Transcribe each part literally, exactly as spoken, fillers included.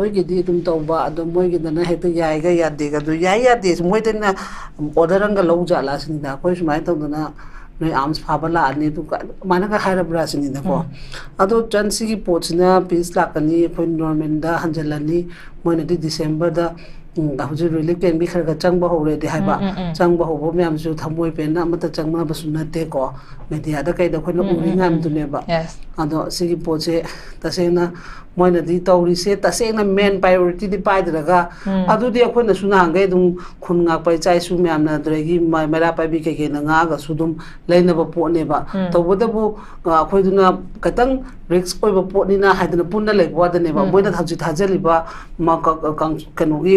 ꯃꯣꯏꯒꯤꯗꯤ ꯑꯗꯨꯝ ꯇꯧꯕ, ꯑꯗꯣ ꯃꯣꯏꯒꯤꯗꯅ ꯍꯦꯛꯇ ꯌꯥꯏꯒ ꯌꯥꯗꯦꯒ, ꯑꯗꯨ ꯌꯥꯏ ꯌꯥꯗꯦꯁꯦ ꯃꯣꯏꯗꯅ order ꯑꯃꯒ ꯂꯧ ꯖꯥꯠꯂꯥ ꯁꯤꯅꯤꯗ꯫ ꯑꯩꯈꯣꯏ ꯁꯨꯃꯥꯏꯅ ꯇꯧꯗꯅ ꯅꯣꯏ arms ꯐꯥꯕ ꯂꯥꯛꯑꯅꯤ ꯑꯗꯨꯒ ꯑꯗꯨꯃꯥꯏꯅꯒ ꯍꯥꯏꯔꯕ꯭ꯔꯥ ꯁꯤꯅꯤꯗꯀꯣ꯫ ꯑꯗꯣ ꯆꯟ ꯁꯤꯒꯤ ꯄꯣꯠꯁꯤꯅ peace ꯂꯥꯛꯀꯅꯤ, ꯑꯩꯈꯣꯏ normalꯗ ꯍꯟꯖꯤꯜꯂꯅꯤ, ꯃꯣꯏꯅꯗꯤ Decemberꯗ ꯎꯝ, ꯍꯧꯖꯤꯛ relief campꯀꯤ ꯈꯔ ꯈꯔ ꯆꯪꯕ ꯍꯧꯔꯦꯗꯤ ꯍꯥꯏꯕ꯫ ꯎꯝ, ꯎꯝ, ꯎꯝ꯫ ꯆꯪꯕ ꯍꯧꯕ ꯃꯌꯥꯝꯁꯨ ꯊꯃꯣꯏ ꯄꯦꯟꯅ ꯑꯃꯠꯇ ꯆꯪꯅꯕꯁꯨ ꯅꯠꯇꯦꯀꯣ, mediaꯗ ꯀꯩꯗ ꯑꯩꯈꯣꯏꯅ ꯎꯔꯤ ꯃꯌꯥꯝꯗꯨꯅꯦꯕ꯫ Yes꯫ ꯑꯗꯣ ꯁꯤꯒꯤ ꯄꯣꯠꯁꯦ ꯇꯁꯦꯡꯅ ꯃꯣꯏꯅꯗꯤ ꯇꯧꯔꯤꯁꯦ ꯇꯁꯦꯡꯅ main priorityꯗꯤ ꯄꯥꯏꯗ꯭ꯔꯒ, ꯎꯝ꯫ ꯑꯗꯨꯗꯤ ꯑꯩꯈꯣꯏꯅꯁꯨ ꯅꯍꯥꯟꯈꯩ ꯑꯗꯨꯝ ꯈꯨꯟ ꯉꯥꯛꯄ ꯏꯆꯥ ꯏꯁꯨ ꯃꯌꯥꯝꯅ, ꯑꯗꯨꯗꯒꯤ ꯃ-, ꯃꯩꯔꯥ ꯄꯥꯏꯕꯤ ꯀꯩꯀꯩꯅ ꯉꯥꯛꯑꯒꯁꯨ ꯑꯗꯨꯝ ꯂꯩꯅꯕ ꯄꯣꯠꯅꯦꯕ꯫ ꯎꯝ꯫ ꯇꯧꯕꯇꯕꯨ, ꯑ, ꯑꯩꯈꯣꯏꯗꯨꯅ ꯈꯤꯇꯪ risk ꯑꯣꯏꯕ ꯄꯣꯠꯅꯤꯅ ꯍꯥꯏꯗꯅ ꯄꯨꯟꯅ ꯂꯩꯕ ꯋꯥꯗꯅꯦꯕ꯫ ꯎꯝ, ꯃꯣꯏꯅ ꯎꯝ꯫ ꯍꯧꯖꯤꯛ ꯊꯥꯖꯤꯜꯂꯤꯕ ꯃ-, ꯀ-, ꯀ-, ꯀꯪ-, ꯀꯩꯅꯣꯒꯤ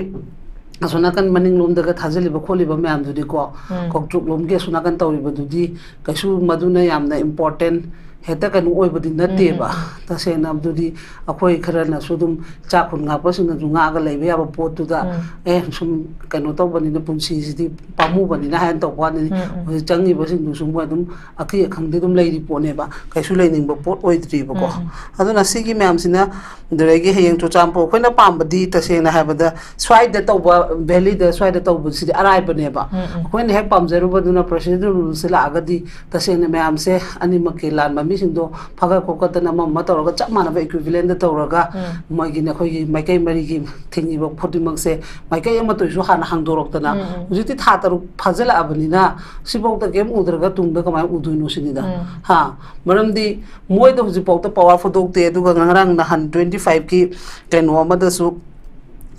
ꯑꯁꯣꯝ ꯅꯥꯀꯟ ꯃꯅꯤꯡꯂꯣꯝꯗꯒ ꯊꯥꯖꯤꯜꯂꯤꯕ ꯈꯣꯠꯂꯤꯕ ꯃꯌꯥꯝꯗꯨꯗꯤꯀꯣ, ꯎꯝ꯫ ꯀꯧꯇ꯭ꯔꯨꯛꯂꯣꯝꯒꯤ ꯑꯁꯣꯝ ꯅꯥꯀꯟ ꯇꯧꯔꯤꯕꯗꯨꯗꯤ ꯀꯩꯁꯨ ꯃꯗꯨꯅ ꯌꯥꯝꯅ important ꯍꯦꯛꯇ ꯀꯩꯅꯣ ꯑꯣꯏꯕꯗꯤ ꯎꯝ, ꯎꯝ, ꯅꯠꯇꯦꯕ꯫ ꯎꯝ꯫ ꯇꯁꯦꯡꯅ ꯑꯗꯨꯗꯤ ꯑꯩꯈꯣꯏ ꯈꯔꯅꯁꯨ ꯑꯗꯨꯝ ꯆꯥꯛ ꯈꯨꯟ ꯉꯥꯛꯄꯁꯤꯡꯅꯁꯨ ꯉꯥꯛꯑꯒ ꯂꯩꯕ ꯌꯥꯕ ꯄꯣꯠꯇꯨꯗ, ꯎꯝ꯫ ꯑꯦ, ꯁꯨꯝ ꯀꯩꯅꯣ ꯇꯧꯕꯅꯤꯅ, ꯄꯨꯟꯁꯤꯁꯤꯗꯤ ꯄꯥꯝꯃꯨꯕꯅꯤꯅ ꯍꯥꯏꯅ ꯇꯧꯕ ꯋꯥꯅꯤ꯫ ꯎꯝ, ꯎꯝ꯫ ꯍꯧꯖꯤꯛ ꯆꯪꯉꯤꯕꯁꯤꯡꯗꯨꯁꯨ ꯃꯣꯏ ꯑꯗꯨꯝ ꯑꯀꯤ ꯑꯈꯪꯗꯤ ꯑꯗꯨꯝ ꯂꯩꯔꯤ ꯄꯣꯠꯅꯦꯕ, ꯀꯩꯁꯨ ꯂꯩꯅꯤꯡꯕ ꯄꯣꯠ ꯑꯣꯏꯗ꯭ꯔꯤꯕꯀꯣ꯫ ꯎꯝ, ꯎꯝ꯫ ꯑꯗꯨꯅ ꯁꯤꯒꯤ ꯃꯌꯥꯝꯁꯤꯅ, ꯑꯗꯨꯗꯒꯤ ꯍꯌꯦꯡ ꯆꯨꯔꯆꯥꯟꯄꯨꯔ ꯑꯩꯈꯣꯏꯅ ꯄꯥꯝꯕꯗꯤ ꯇꯁꯦꯡꯅ ꯍꯥꯏꯕꯗ ꯁ꯭ꯋꯥꯏꯗ ꯇꯧꯕ, valleyꯗ ꯁ꯭ꯋꯥꯏꯗ ꯇꯧꯕꯁꯤꯗꯤ ꯑꯔꯥꯏꯕꯅꯦꯕ꯫ ꯎꯝ, ꯎꯝ꯫ ꯑꯩꯈꯣꯏꯅ ꯍꯦꯛ ꯄꯥꯝꯖꯔꯨꯕꯗꯨꯅ presidential ruleꯁꯦ ꯂꯥꯛꯑꯒꯗꯤ ꯇꯁꯦꯡꯅ ꯃꯌꯥꯝꯁꯦ ꯑꯅꯤꯃꯛꯀꯤ ꯂꯥꯟ ꯃꯃꯤꯁꯤꯡꯗꯣ ꯐꯒꯠ ꯈꯣꯠꯀꯠꯇꯅ ꯑꯃ ꯑꯃ ꯇꯧꯔꯒ ꯆꯞ ꯃꯥꯟꯅꯕ equivalentꯗ ꯇꯧꯔꯒ ꯎꯝ꯫ ꯃꯣꯏꯒꯤꯅ ꯑꯩꯈꯣꯏꯒꯤ ꯃꯥꯏꯀꯩ ꯃꯔꯤꯒꯤ ꯊꯤꯡꯉꯤꯕ ꯈꯨꯗꯤꯡꯃꯛꯁꯦ ꯃꯥꯏꯀꯩ ꯑꯃꯠꯇ ꯑꯣꯏꯁꯨ ꯍꯥꯟꯅ ꯍꯥꯡꯗꯣꯔꯛꯇꯅ ꯎꯝ, ꯎꯝ꯫ ꯍꯧꯖꯤꯛꯇꯤ ꯊꯥ ꯇꯔꯨꯛ ꯐꯥꯖꯤꯜꯂꯛꯑꯕꯅꯤꯅ ꯁꯤꯐꯥꯎꯗ ꯀꯩꯝ ꯎꯗ꯭ꯔꯒ ꯇꯨꯡꯗ ꯀꯃꯥꯏꯅ ꯎꯗꯣꯏꯅꯣ ꯁꯤꯅꯤꯗ꯫ ꯎꯝ꯫ ꯍꯥ? ꯃꯔꯝꯗꯤ ꯃꯣꯏꯗ ꯍꯧꯖꯤꯛꯐꯥꯎꯗ power ꯐꯨꯗꯣꯛꯇꯦ꯫ ꯑꯗꯨꯒ ꯉꯔꯥꯡ ꯅꯍꯥꯟ twenty fiveꯀꯤ ꯀꯩꯅꯣ ꯑꯃꯗꯁꯨ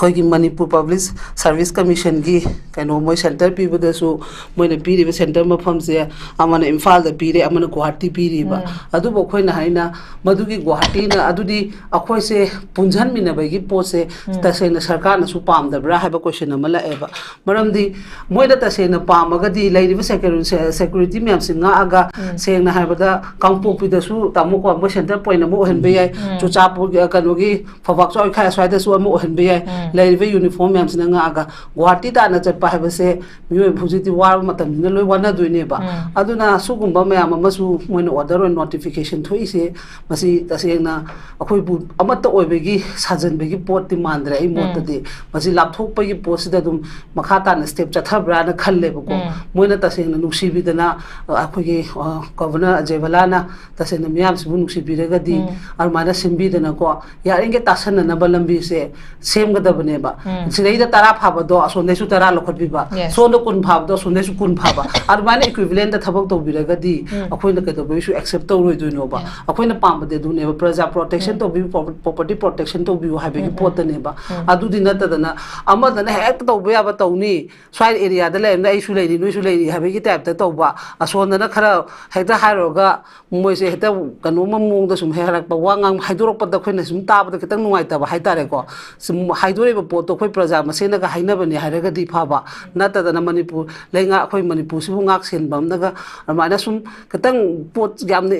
ꯑꯩꯈꯣꯏꯒꯤ ꯃꯅꯤꯄꯨꯔ Public Service Commissionꯒꯤ ꯀꯩꯅꯣ ꯃꯣꯏ center ꯄꯤꯕꯗꯁꯨ ꯃꯣꯏꯅ ꯄꯤꯔꯤꯕ center ꯃꯐꯝꯁꯦ ꯑꯃꯅ ꯏꯝꯐꯥꯜꯗ ꯄꯤꯔꯦ, ꯑꯃꯅ ꯒꯨꯋꯥꯍꯥꯇꯤ ꯄꯤꯔꯤꯕ꯫ ꯎꯝ꯫ ꯑꯗꯨꯕꯨ ꯑꯩꯈꯣꯏꯅ ꯍꯥꯏꯅ ꯃꯗꯨꯒꯤ ꯒꯨꯋꯥꯍꯥꯇꯤꯅ ꯑꯗꯨꯗꯤ ꯑꯩꯈꯣꯏꯁꯦ ꯄꯨꯟꯁꯤꯟꯃꯤꯟꯅꯕꯒꯤ ꯄꯣꯠꯁꯦ ꯎꯝ꯫ ꯇꯁꯦꯡꯅ ꯁꯔꯀꯥꯔꯅꯁꯨ ꯄꯥꯝꯗꯕ꯭ꯔꯥ ꯍꯥꯏꯕ question ꯑꯃ ꯂꯥꯛꯑꯦꯕ꯫ ꯃꯔꯝꯗꯤ ꯃꯣꯏꯅ ꯇꯁꯦꯡꯅ ꯄꯥꯝꯃꯒꯗꯤ ꯂꯩꯔꯤꯕ secu-, se-, security ꯃꯌꯥꯝꯁꯤ ꯉꯥꯛꯑꯒ ꯎꯝ꯫ ꯁꯦꯡꯅ ꯍꯥꯏꯕꯗ ꯀꯥꯡꯄꯣꯛꯄꯤꯗꯁꯨ ꯇꯥꯃꯣꯀꯣ ꯃꯣꯏ center point ꯑꯃ ꯑꯣꯏꯍꯟꯕ ꯌꯥꯏ, ꯎꯝ꯫ ꯆꯨꯔꯆꯥꯟꯄꯨꯔꯒꯤ, ꯀꯩꯅꯣꯒꯤ ꯐꯧꯕꯥꯛ ꯆꯥꯎꯏꯈꯥꯏ ꯑꯁ꯭ꯋꯥꯏꯗꯁꯨ ꯑꯃ ꯑꯣꯏꯍꯟꯕ ꯌꯥꯏ꯫ ꯎꯝ꯫ ꯂꯩꯔꯤꯕ ꯌꯨꯅꯤꯐꯣꯔꯝ ꯃꯌꯥꯝꯁꯤꯅ ꯉꯥꯛꯑꯒ꯫ ꯒꯨꯍꯥꯇꯤ ꯇꯥꯟꯅ ꯆꯠꯄ ꯍꯥꯏꯕꯁꯦ ꯃꯤꯑꯣꯏꯕ ꯍꯧꯖꯤꯛꯇꯤ ꯋꯥꯔꯕ ꯃꯇꯝꯅꯤꯅ ꯂꯣꯏ ꯋꯥꯅꯗꯣꯏꯅꯦꯕ꯫ ꯑꯗꯨꯅ ꯁꯤꯒꯨꯝꯕ ꯃꯌꯥꯝ ꯑꯃꯁꯨ ꯃꯣꯏꯅ ꯑꯣꯔꯗꯔ ꯑꯣꯏꯅ ꯅꯣꯇꯤꯐꯤꯀꯦꯁꯟ ꯊꯣꯛꯏꯁꯦ, ꯃꯁꯤ ꯇꯁꯦꯡꯅ ꯑꯩꯈꯣꯏꯕꯨ ꯑꯃꯠꯇ ꯑꯣꯏꯕꯒꯤ ꯁꯥꯖꯟꯕꯒꯤ ꯄꯣꯠꯇꯤ ꯃꯥꯟꯗ꯭ꯔꯦ꯫ ꯑꯩ ꯃꯣꯠꯇꯗꯤ ꯃꯁꯤ ꯂꯥꯞꯊꯣꯛꯄꯒꯤ ꯄꯣꯠꯁꯤꯗ ꯑꯗꯨꯝ ꯃꯈꯥ ꯇꯥꯅ ꯁ꯭ꯇꯦꯞ ꯆꯠꯊꯕ꯭ꯔꯥꯅ ꯈꯜꯂꯦꯕꯀꯣ꯫ ꯃꯣꯏꯅ ꯇꯁꯦꯡꯅ ꯅꯨꯡꯁꯤꯕꯤꯗꯅ, ꯑ, ꯑꯩꯈꯣꯏꯒꯤ, ꯑ, ꯒꯣꯚꯔꯅꯔ ꯑꯖꯦ ꯚꯂꯥꯅ ꯇꯁꯦꯡꯅ ꯃꯤꯌꯥꯝꯁꯤꯕꯨ ꯅꯨꯡꯁꯤꯕꯤꯔꯒꯗꯤ ꯑꯗꯨꯃꯥꯏꯅ ꯁꯤꯟꯕꯤꯗꯅꯀꯣ, ꯌꯥꯔꯤꯈꯩ ꯇꯥꯁꯟꯅꯅꯕ ꯂꯝꯕꯤꯁꯦ ꯁꯦꯝꯒꯗꯕꯅꯦꯕ꯫ ꯁꯤꯗꯩꯗ ꯇꯔꯥ ꯐꯥꯕꯗꯣ ꯑꯁꯣꯝꯗꯩꯁꯨ ꯇꯔꯥ ꯂꯧꯈꯠꯄꯤꯕ, Yes. ꯁꯣꯝꯗ ꯀꯨꯟ ꯐꯥꯕꯗꯣ ꯑꯁꯣꯝꯗꯩꯁꯨ ꯀꯨꯟ ꯐꯥꯕ, ꯑꯗꯨꯃꯥꯏꯅ ꯏꯀ꯭ꯋꯤꯚꯤꯂꯦꯟꯗ ꯊꯕꯛ ꯇꯧꯕꯤꯔꯒꯗꯤ ꯑꯩꯈꯣꯏꯅ ꯀꯩꯗꯧꯕꯒꯤꯁꯨ ꯑꯦꯛꯁꯦꯞ ꯇꯧꯔꯣꯏꯗꯣꯏꯅꯣꯕ? ꯑꯩꯈꯣꯏꯅ ꯄꯥꯝꯕꯗꯤ ꯑꯗꯨꯅꯦꯕ, ꯄ꯭ꯔꯖꯥ ꯄ꯭ꯔꯣꯇꯦꯛꯁꯟ ꯇꯧꯕꯤꯌꯨ, ꯄ꯭ꯔꯣꯄꯔꯇꯤ ꯄ꯭ꯔꯣꯇꯦꯛꯁꯟ ꯇꯧꯕꯤꯌꯨ ꯍꯥꯏꯕꯒꯤ ꯄꯣꯠꯇꯅꯦꯕ꯫ ꯑꯗꯨꯗꯤ ꯅꯠꯇꯗꯅ ꯑꯃꯗꯅ ꯍꯦꯛꯇ ꯇꯧꯕ ꯌꯥꯕ ꯇꯧꯅꯤ, ꯁ꯭ꯋꯥꯏ ꯑꯦꯔꯤꯌꯥꯗ ꯂꯩꯔꯝꯅ ꯑꯩꯁꯨ ꯂꯩꯔꯤ, ꯅꯣꯏꯁꯨ ꯂꯩꯔꯤ ꯍꯥꯏꯕꯒꯤ ꯇꯥꯏꯞꯇ ꯇꯧꯕ, ꯑꯁꯣꯝꯗꯅ ꯈꯔ ꯍꯦꯛꯇ ꯍꯥꯏꯔꯨꯔꯒ ꯃꯣꯏꯁꯦ ꯍꯦꯛꯇ ꯀꯩꯅꯣꯝꯃ ꯃꯑꯣꯡꯗ ꯁꯨꯝ ꯍꯥꯏꯔꯛꯄ, ꯋꯥ ꯉꯥꯡ ꯍꯥꯏꯗꯣꯔꯛꯄꯗ ꯑꯩꯈꯣꯏꯅ ꯁꯨꯝ ꯇꯥꯕꯗ ꯈꯤꯇꯪ ꯅꯨꯡꯉꯥꯏꯇꯕ ꯍꯥꯏꯇꯥꯔꯦꯀꯣ꯫ ꯁꯨꯝ ꯍꯥꯏꯗꯣꯔꯛꯏꯕ ꯄꯣꯠꯇꯣ ꯑꯩꯈꯣꯏ ꯄ꯭ꯔꯖꯥ ꯃꯁꯦꯟꯅꯒ ꯍꯥꯏꯅꯕꯅꯦ ꯍꯥꯏꯔꯒꯗꯤ ꯐꯕ, ꯅꯠꯇꯗꯅ ꯃꯅꯤꯄꯨꯔ ꯂꯩꯉꯥꯛ, ꯑꯩꯈꯣꯏ ꯃꯅꯤꯄꯨꯔꯁꯤꯕꯨ ꯉꯥꯛ ꯁꯦꯟꯕ ꯑꯃꯅꯒ ꯑꯗꯨꯃꯥꯏꯅ ꯁꯨꯝ ꯈꯤꯇꯪ ꯄꯣꯠ ꯌꯥꯝꯅ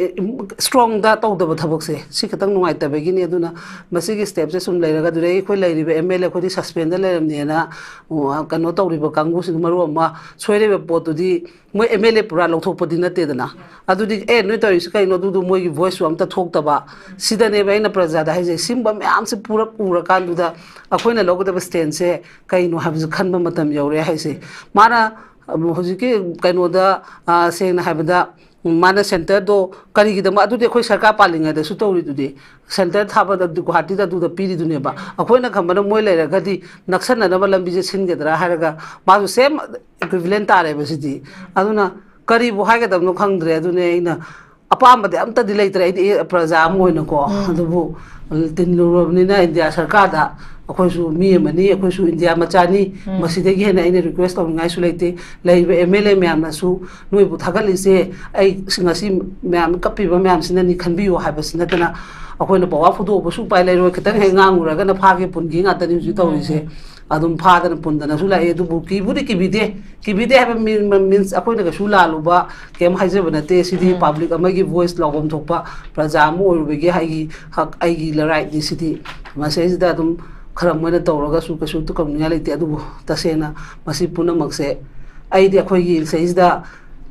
ꯏꯁꯇ꯭ꯔꯣꯡꯗ ꯇꯧꯗꯕ ꯊꯕꯛꯁꯦ ꯁꯤ ꯈꯤꯇꯪ ꯅꯨꯡꯉꯥꯏꯇꯕꯒꯤꯅꯤ꯫ ꯑꯗꯨꯅ ꯃꯁꯤꯒꯤ ꯁ꯭ꯇꯦꯞꯁꯦ ꯁꯨꯝ ꯂꯩꯔꯒ ꯑꯗꯨꯗꯩ ꯑꯩꯈꯣꯏ ꯂꯩꯔꯤꯕ ꯑꯦꯝ ꯑꯦꯜ ꯑꯦ ꯑꯩꯈꯣꯏꯗꯤ ꯁꯁꯄꯦꯟꯗ ꯂꯩꯔꯝꯅꯦꯅ, ꯑ, ꯀꯩꯅꯣ ꯇꯧꯔꯤꯕ ꯀꯥꯡꯕꯨꯁꯤꯡꯗꯨ ꯃꯔꯨ ꯑꯃ ꯁꯣꯏꯔꯤꯕ ꯄꯣꯠꯇꯨꯗꯤ ꯃꯣꯏ ꯑꯦꯝ ꯑꯦꯜ ꯑꯦ ꯄꯨꯔꯥ ꯂꯧꯊꯣꯛꯄꯗꯤ ꯅꯠꯇꯦꯗꯅ꯫ ꯑꯗꯨꯗꯤ ꯑꯦ ꯅꯣꯏ ꯇꯧꯔꯤꯁꯤ ꯀꯩꯅꯣ, ꯑꯗꯨꯗꯨ ꯃꯣꯏꯒꯤ ꯚꯣꯏꯁꯁꯨ ꯑꯝꯇ ꯊꯣꯛꯇꯕ꯫ ꯁꯤꯗꯅꯦꯕ ꯑꯩꯅ ꯄ꯭ꯔꯖꯥꯗ ꯍꯥꯏꯖꯩ, ꯁꯤꯒꯨꯝꯕ ꯃꯌꯥꯝꯁꯦ ꯄꯨꯔꯛ ꯎꯔꯀꯥꯟꯗꯨꯗ ꯑꯩꯈꯣꯏꯅ ꯂꯧꯒꯗꯕ ꯁ꯭ꯇꯦꯟꯁꯦ ꯀꯩꯅꯣ ꯍꯥꯏꯕꯁꯦ ꯈꯟꯕ ꯃꯇꯝ ꯌꯧꯔꯦ ꯍꯥꯏꯁꯦ꯫ ꯃꯥꯅ, ꯑꯝ, ꯍꯧꯖꯤꯛꯀꯤ ꯀꯩꯅꯣꯗ, ꯑ, ꯁꯦꯡꯅ ꯍꯥꯏꯕꯗ, ꯎꯝ, ꯃꯥꯅ ꯁꯦꯟꯇꯔꯗꯣ ꯀꯔꯤꯒꯤꯗꯃꯛ, ꯑꯗꯨꯗꯤ ꯑꯩꯈꯣꯏ ꯁꯔꯀꯥꯔ ꯄꯥꯜꯂꯤꯉꯩꯗꯁꯨ ꯇꯧꯔꯤꯗꯨꯗꯤ, ꯁꯦꯟꯇꯔ ꯊꯥꯕꯗ ꯒꯨꯍꯥꯇꯤꯗ ꯑꯗꯨꯗ ꯄꯤꯔꯤꯗꯨꯅꯦꯕ꯫ ꯑꯩꯈꯣꯏꯅ ꯈꯟꯕꯅ ꯃꯣꯏ ꯂꯩꯔꯒꯗꯤ ꯅꯛꯁꯟꯅꯅꯕ ꯂꯝꯕꯤꯁꯦ ꯁꯤꯟꯒꯗ꯭ꯔꯥ ꯍꯥꯏꯔꯒ ꯃꯥꯁꯨ ꯁꯦꯝ ꯏꯀ꯭ꯋꯤꯚꯤꯂꯦꯟ ꯇꯥꯔꯦꯕ ꯁꯤꯗꯤ꯫ ꯑꯗꯨꯅ ꯀꯔꯤꯕꯨ ꯍꯥꯏꯒꯗꯕꯅꯣ ꯈꯪꯗ꯭ꯔꯦ꯫ ꯑꯗꯨꯅꯦ ꯑꯩꯅ ꯑꯄꯥꯝꯕꯗꯤ ꯑꯝꯇꯗꯤ ꯂꯩꯇ꯭ꯔꯦ ꯑꯩꯗꯤ, ꯑꯦ, ꯄ꯭ꯔꯖꯥ ꯑꯃ ꯑꯣꯏꯅꯀꯣ꯫ ꯑꯗꯨꯕꯨ ꯇꯤꯜꯂꯨꯔꯕꯅꯤꯅ ꯏꯟꯗꯤꯌꯥ ꯁꯔꯀꯥꯔꯗ ꯑꯩꯈꯣꯏꯁꯨ ꯃꯤ ꯑꯃꯅꯤ, ꯑꯩꯈꯣꯏꯁꯨ ꯏꯟꯗꯤꯌꯥ ꯃꯆꯥꯅꯤ, ꯃꯁꯤꯗꯒꯤ ꯍꯦꯟꯅ ꯑꯩꯅ ꯔꯤꯀ꯭ꯋꯦꯁ ꯇꯧꯅꯤꯡꯉꯥꯏꯁꯨ ꯂꯩꯇꯦ꯫ ꯂꯩꯔꯤꯕ ꯑꯦꯝ ꯑꯦꯜ ꯑꯦ ꯃꯌꯥꯝꯅꯁꯨ ꯅꯣꯏꯕꯨ ꯊꯥꯒꯠꯂꯤꯁꯦ ꯑꯩ ꯉꯁꯤ ꯃꯌꯥꯝ ꯀꯞꯄꯤꯕ ꯃꯌꯥꯝꯁꯤꯅꯅꯤ ꯈꯟꯕꯤꯌꯨ ꯍꯥꯏꯕꯁꯤ ꯅꯠꯇꯅ ꯑꯩꯈꯣꯏꯅ ꯄꯋꯥ ꯐꯨꯗꯣꯛꯄꯁꯨ ꯎꯄꯥꯏ ꯂꯩꯔꯣꯏ꯫ ꯈꯤꯇꯪ ꯍꯦꯛ ꯉꯥꯡꯉꯨꯔꯒꯅ ꯐꯥꯒꯦ ꯄꯨꯟꯒꯦ ꯉꯥꯛꯇꯅꯤ ꯍꯧꯖꯤꯛ ꯇꯧꯔꯤꯁꯦ꯫ ꯑꯗꯨꯝ ꯐꯥꯗꯅ ꯄꯨꯟꯗꯅꯁꯨ ꯂꯥꯛꯑꯦ꯫ ꯑꯗꯨꯕꯨ ꯀꯤꯕꯨꯗꯤ ꯀꯤꯕꯤꯗꯦ꯫ ꯀꯤꯕꯤꯗꯦ ꯍꯥꯏꯕ ꯃꯤꯟ-, ꯃꯤꯟꯁ ꯑꯩꯈꯣꯏꯅ ꯀꯩꯁꯨ ꯂꯥꯜꯂꯨꯕ ꯀꯩꯝ ꯍꯥꯏꯖꯕ ꯅꯠꯇꯦ꯫ ꯁꯤꯗꯤ ꯄꯕ꯭ꯂꯤꯛ ꯑꯃꯒꯤ ꯚꯣꯏꯁ ꯂꯥꯎꯐꯝ ꯊꯣꯛꯄ, ꯄ꯭ꯔꯖꯥ ꯑꯃ ꯑꯣꯏꯔꯨꯕꯒꯤ ꯑꯩꯒꯤ ꯍꯛ, ꯑꯩꯒꯤ ꯔꯥꯏꯠꯅꯤ꯫ ꯁꯤꯗꯤ ꯃꯁꯤꯗꯩꯁꯤꯗ ꯑꯗꯨꯝ ꯈꯔ ꯃꯣꯏꯅ ꯇꯧꯔꯒꯁꯨ ꯀꯩꯁꯨ ꯇꯧꯅꯤꯡꯉꯥꯏ ꯂꯩꯇꯦ꯫ ꯑꯗꯨꯕꯨ ꯇꯁꯦꯡꯅ ꯃꯁꯤ ꯄꯨꯝꯅꯃꯛꯁꯦ ꯑꯩꯗꯤ ꯑꯩꯈꯣꯏꯒꯤ ꯁꯤꯗꯩꯁꯤꯗ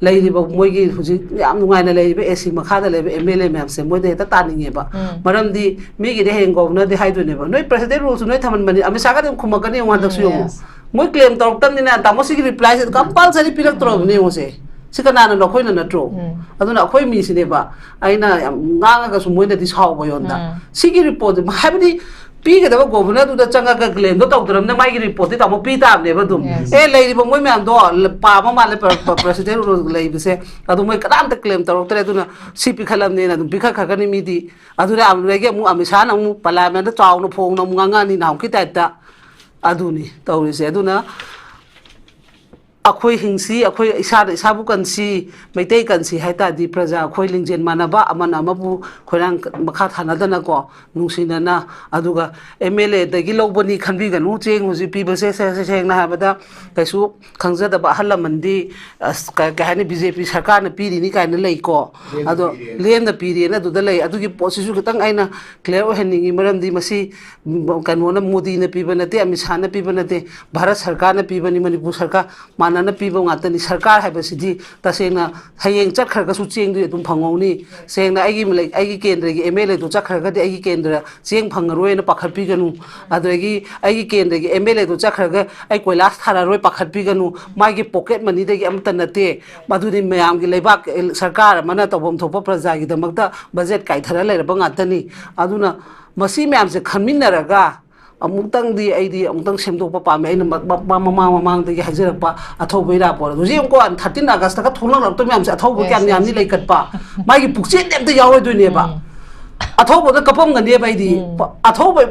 ꯂꯩꯔꯤꯕ, ꯃꯣꯏꯒꯤ ꯍꯧꯖꯤꯛ ꯌꯥꯝ ꯅꯨꯡꯉꯥꯏꯅ ꯂꯩꯔꯤꯕ ꯑꯦ ꯁꯤ ꯃꯈꯥꯗ ꯂꯩꯕ ꯑꯦꯝ ꯑꯦꯜ ꯑꯦ ꯃꯌꯥꯝꯁꯦ ꯃꯣꯏꯗ ꯍꯦꯛꯇ ꯇꯥꯅꯤꯡꯉꯦꯕ꯫ ꯎꯝ꯫ ꯃꯔꯝꯗꯤ ꯃꯤꯒꯤꯗꯤ ꯍꯌꯦꯡ ꯒꯣꯕꯔꯅꯔꯗꯤ ꯍꯥꯏꯗꯣꯏꯅꯦꯕ, "ꯅꯣꯏ ꯄ꯭ꯔꯦꯁꯤꯗꯦꯟ ꯔꯨꯜꯁꯨ ꯅꯣꯏ ꯊꯝꯍꯟꯕꯅꯤ", ꯑꯃꯤꯠ ꯁꯥꯍꯒꯗꯤ ꯑꯗꯨꯝ ꯈꯨꯝꯃꯛꯀꯅꯤ ꯌꯦꯡꯉꯣ ꯍꯟꯗꯛꯁꯨ ꯎꯝ, ꯌꯦꯡꯉꯣ꯫ Yes. ꯃꯣꯏ ꯀ꯭ꯂꯦꯝ ꯇꯧꯔꯛꯇꯕꯅꯤꯅ ꯇꯥꯃꯣ ꯁꯤꯒꯤ ꯔꯤꯄ꯭ꯂꯥꯏꯁꯦ ꯀꯝꯄꯜꯁꯔꯤ ꯄꯤꯔꯛꯇ꯭ꯔꯕꯅꯦ ꯌꯦꯡꯉꯣꯁꯦ꯫ ꯁꯤ ꯀꯅꯥꯅꯅꯣ? ꯑꯩꯈꯣꯏꯅ ꯅꯠꯇ꯭ꯔꯣ? ꯎꯝ꯫ ꯑꯗꯨꯅ ꯑꯩꯈꯣꯏ ꯃꯤꯁꯤꯅꯦꯕ꯫ ꯑꯩꯅ ꯌꯥꯝ ꯉꯥꯡꯉꯒꯁꯨ ꯃꯣꯏꯅꯗꯤ ꯁꯥꯎꯕ ꯑꯩꯉꯣꯟꯗ꯫ ꯎꯝ꯫ ꯁꯤꯒꯤ ꯔꯤꯄꯣꯔꯠꯁꯦ ꯍꯥꯏꯕꯗꯤ ꯄꯤꯒꯗꯕ ꯒꯣꯕꯔꯅꯔꯗꯨꯗ ꯆꯪꯉꯒ ꯀ꯭ꯂꯦꯝꯗꯣ ꯇꯧꯗ꯭ꯔꯕꯅꯤꯅ ꯃꯥꯒꯤ ꯔꯤꯄꯣꯔꯠꯇꯤ ꯇꯥꯃꯣ ꯄꯤ ꯇꯥꯕꯅꯦꯕ ꯑꯗꯨꯝ꯫ Yes. ꯑꯦ, ꯂꯩꯔꯤꯕ ꯃꯣꯏ ꯃꯌꯥꯝꯗꯣ ꯄꯥꯕ ꯃꯥꯜꯂꯦ, ꯄ꯭ꯔ-, ꯄ꯭ꯔ-, ꯄ꯭ꯔꯦꯁꯤꯗꯦꯟ ꯔꯨꯜ ꯂꯩꯕꯁꯦ꯫ ꯑꯗꯨ ꯃꯣꯏ ꯀꯅꯥꯝꯇ ꯀ꯭ꯂꯦꯝ ꯇꯧꯔꯛꯇ꯭ꯔꯦ꯫ ꯑꯗꯨꯅ ꯁꯤ ꯄꯤꯈꯠꯂꯕꯅꯦꯅ ꯑꯗꯨꯝ ꯄꯤꯈꯠꯈ꯭ꯔꯒꯅꯤ ꯃꯤꯗꯤ꯫ ꯑꯗꯨꯅ ꯑꯗꯨꯗꯒꯤ ꯑꯃꯨꯛ ꯑꯃꯤꯠ ꯁꯥꯍꯅ ꯑꯃꯨꯛ ꯄꯥꯔꯂꯤꯌꯥꯃꯦꯟꯗ ꯆꯥꯎꯅ ꯐꯣꯡꯅ ꯑꯃꯨꯛ ꯉꯥꯡꯉꯛꯑꯅꯤ ꯅꯍꯥꯟꯃꯨꯛꯀꯤ ꯇꯥꯏꯞꯇ꯫ ꯑꯗꯨꯅꯤ ꯇꯧꯔꯤꯁꯦ꯫ ꯑꯗꯨꯅ ꯑꯩꯈꯣꯏ ꯍꯤꯡꯁꯤ, ꯑꯩꯈꯣꯏ ꯏꯁꯥꯅ ꯏꯁꯥꯕꯨ ꯀꯟꯁꯤ, ꯃꯩꯇꯩ ꯀꯟꯁꯤ ꯍꯥꯏ ꯇꯥꯔꯗꯤ ꯄ꯭ꯔꯖꯥ ꯑꯩꯈꯣꯏ ꯂꯤꯡꯖꯦꯜ ꯃꯥꯟꯅꯕ, ꯑꯃꯅ ꯑꯃꯕꯨ ꯈꯣꯏꯔꯥꯡ ꯃꯈꯥ ꯊꯥꯅꯗꯅꯀꯣ, ꯅꯨꯡꯁꯤꯅꯅ, ꯑꯗꯨꯒ ꯑꯦꯝ ꯑꯦꯜ ꯑꯦꯗꯒꯤ ꯂꯧꯕꯅꯤ ꯈꯟꯕꯤꯒꯅꯨ꯫ ꯆꯦꯡ ꯍꯧꯖꯤꯛ ꯄꯤꯕꯁꯦ ꯁꯦ-, ꯁꯦ-, ꯁꯦꯡꯅ ꯍꯥꯏꯕꯗ ꯀꯩꯁꯨ ꯈꯪꯖꯗꯕ ꯑꯍꯜ ꯂꯃꯟꯗꯤ, ꯑꯁ, ꯀ-, ꯀꯩ ꯍꯥꯏꯅꯤ, ꯕꯤ ꯖꯦ ꯄꯤ ꯁꯔꯀꯥꯔꯅ ꯄꯤꯔꯤꯅꯤ ꯀꯥꯏꯅ ꯂꯩꯀꯣ꯫ ꯂꯦꯝꯅ ꯑꯗꯣ ꯄꯤꯔꯦꯅ꯫ ꯂꯦꯝꯅ ꯄꯤꯔꯦꯅ ꯑꯗꯨꯗ ꯂꯩ꯫ ꯑꯗꯨꯒꯤ ꯄꯣꯠꯁꯤꯁꯨ ꯈꯤꯇꯪ ꯑꯩꯅ ꯀ꯭ꯂꯤꯌꯥꯔ ꯑꯣꯏꯍꯟꯅꯤꯡꯉꯤ, ꯃꯔꯝꯗꯤ ꯃꯁꯤ ꯀꯩꯅꯣꯅ, ꯃꯣꯗꯤꯅ ꯄꯤꯕ ꯅꯠꯇꯦ, ꯑꯃꯤꯠ ꯁꯥꯍꯅ ꯄꯤꯕ ꯅꯠꯇꯦ, ꯚꯥꯔꯠ ꯁꯔꯀꯥꯔꯅ ꯄꯤꯕꯅꯤ, ꯃꯅꯤꯄꯨꯔ ꯁꯔꯀꯥꯔ ꯃꯥꯟꯅꯅ ꯄꯤꯕ ꯉꯥꯛꯇꯅꯤ꯫ ꯁꯔꯀꯥꯔ ꯍꯥꯏꯕꯁꯤꯗꯤ ꯇꯁꯦꯡꯅ ꯍꯌꯦꯡ ꯆꯠꯈ꯭ꯔꯒꯁꯨ ꯆꯦꯡꯗꯨꯗꯤ ꯑꯗꯨꯝ ꯐꯪꯍꯧꯅꯤ꯫ ꯁꯦꯡꯅ ꯑꯩꯒꯤ ꯂꯩ-, ꯑꯩꯒꯤ ꯀꯦꯟꯗ꯭ꯔꯒꯤ ꯑꯦꯝ ꯑꯦꯜ ꯑꯦꯗꯨ ꯆꯠꯈ꯭ꯔꯒꯗꯤ ꯑꯩꯒꯤ ꯀꯦꯟꯗ꯭ꯔ ꯆꯦꯡ ꯐꯪꯉꯔꯣꯏꯅ ꯄꯥꯈꯠꯄꯤꯒꯅꯨ꯫ ꯑꯗꯒꯤ ꯑꯩꯒꯤ ꯀꯦꯟꯗ꯭ꯔꯒꯤ ꯑꯦꯝ ꯑꯦꯜ ꯑꯦꯗꯨ ꯆꯠꯈ꯭ꯔꯒ ꯑꯩ ꯀꯣꯏꯂꯥꯁ ꯊꯥꯔꯔꯣꯏ ꯄꯥꯈꯠꯄꯤꯒꯅꯨ꯫ ꯃꯥꯒꯤ ꯄꯣꯀꯦꯠ ꯃꯅꯤꯗꯒꯤ ꯑꯃꯠꯇ ꯅꯠꯇꯦ꯫ ꯃꯗꯨꯗꯤ ꯃꯌꯥꯝꯒꯤ ꯂꯩꯕꯥꯛ, ꯑꯦ, ꯁꯔꯀꯥꯔ ꯑꯃꯅ ꯇꯧꯐꯝ ꯊꯣꯛꯄ ꯄ꯭ꯔꯖꯥꯒꯤꯗꯃꯛꯇ ꯕꯖꯦꯠ ꯀꯥꯏꯊꯔ ꯂꯩꯔꯕ ꯉꯥꯛꯇꯅꯤ꯫ ꯑꯗꯨꯅ ꯃꯁꯤ ꯃꯌꯥꯝꯁꯦ ꯈꯟꯃꯤꯟꯅꯔꯒ ꯑꯃꯨꯛꯇꯪꯗꯤ ꯑꯩꯗꯤ ꯑꯃꯨꯛꯇꯪ ꯁꯦꯝꯗꯣꯛꯄ ꯄꯥꯝꯃꯦ꯫ ꯑꯩꯅ ꯃ-, ꯃ-, ꯃꯃꯥꯡ ꯃꯃꯥꯡꯗꯒꯤ ꯍꯥꯏꯖꯔꯛꯄ ꯑꯊꯧꯕ ꯏꯔꯥꯕꯣꯠ ꯑꯗꯣ꯫ ꯍꯧꯖꯤꯛ ꯌꯦꯡꯉꯨꯀꯣ, thirteen August-ꯇꯒ ꯊꯣꯛꯂꯛꯇꯣꯏ ꯃꯌꯥꯝꯁꯦ ꯑꯊꯧꯕ Yes, ꯀꯌꯥꯝ yes. ꯌꯥꯝꯅꯤ ꯂꯩꯀꯠꯄ꯫ ꯃꯥꯒꯤ ꯄꯨꯛꯆꯦꯜꯗꯤ ꯑꯝꯇ ꯌꯥꯎꯔꯣꯏꯗꯣꯏꯅꯦꯕ꯫ ꯎꯝ꯫ ꯑꯊꯧꯕꯗ ꯀꯞꯄꯝꯒꯅꯦꯕ ꯑꯩꯗꯤ꯫ ꯎꯝ꯫ ꯄ-, ꯑꯊꯧꯕ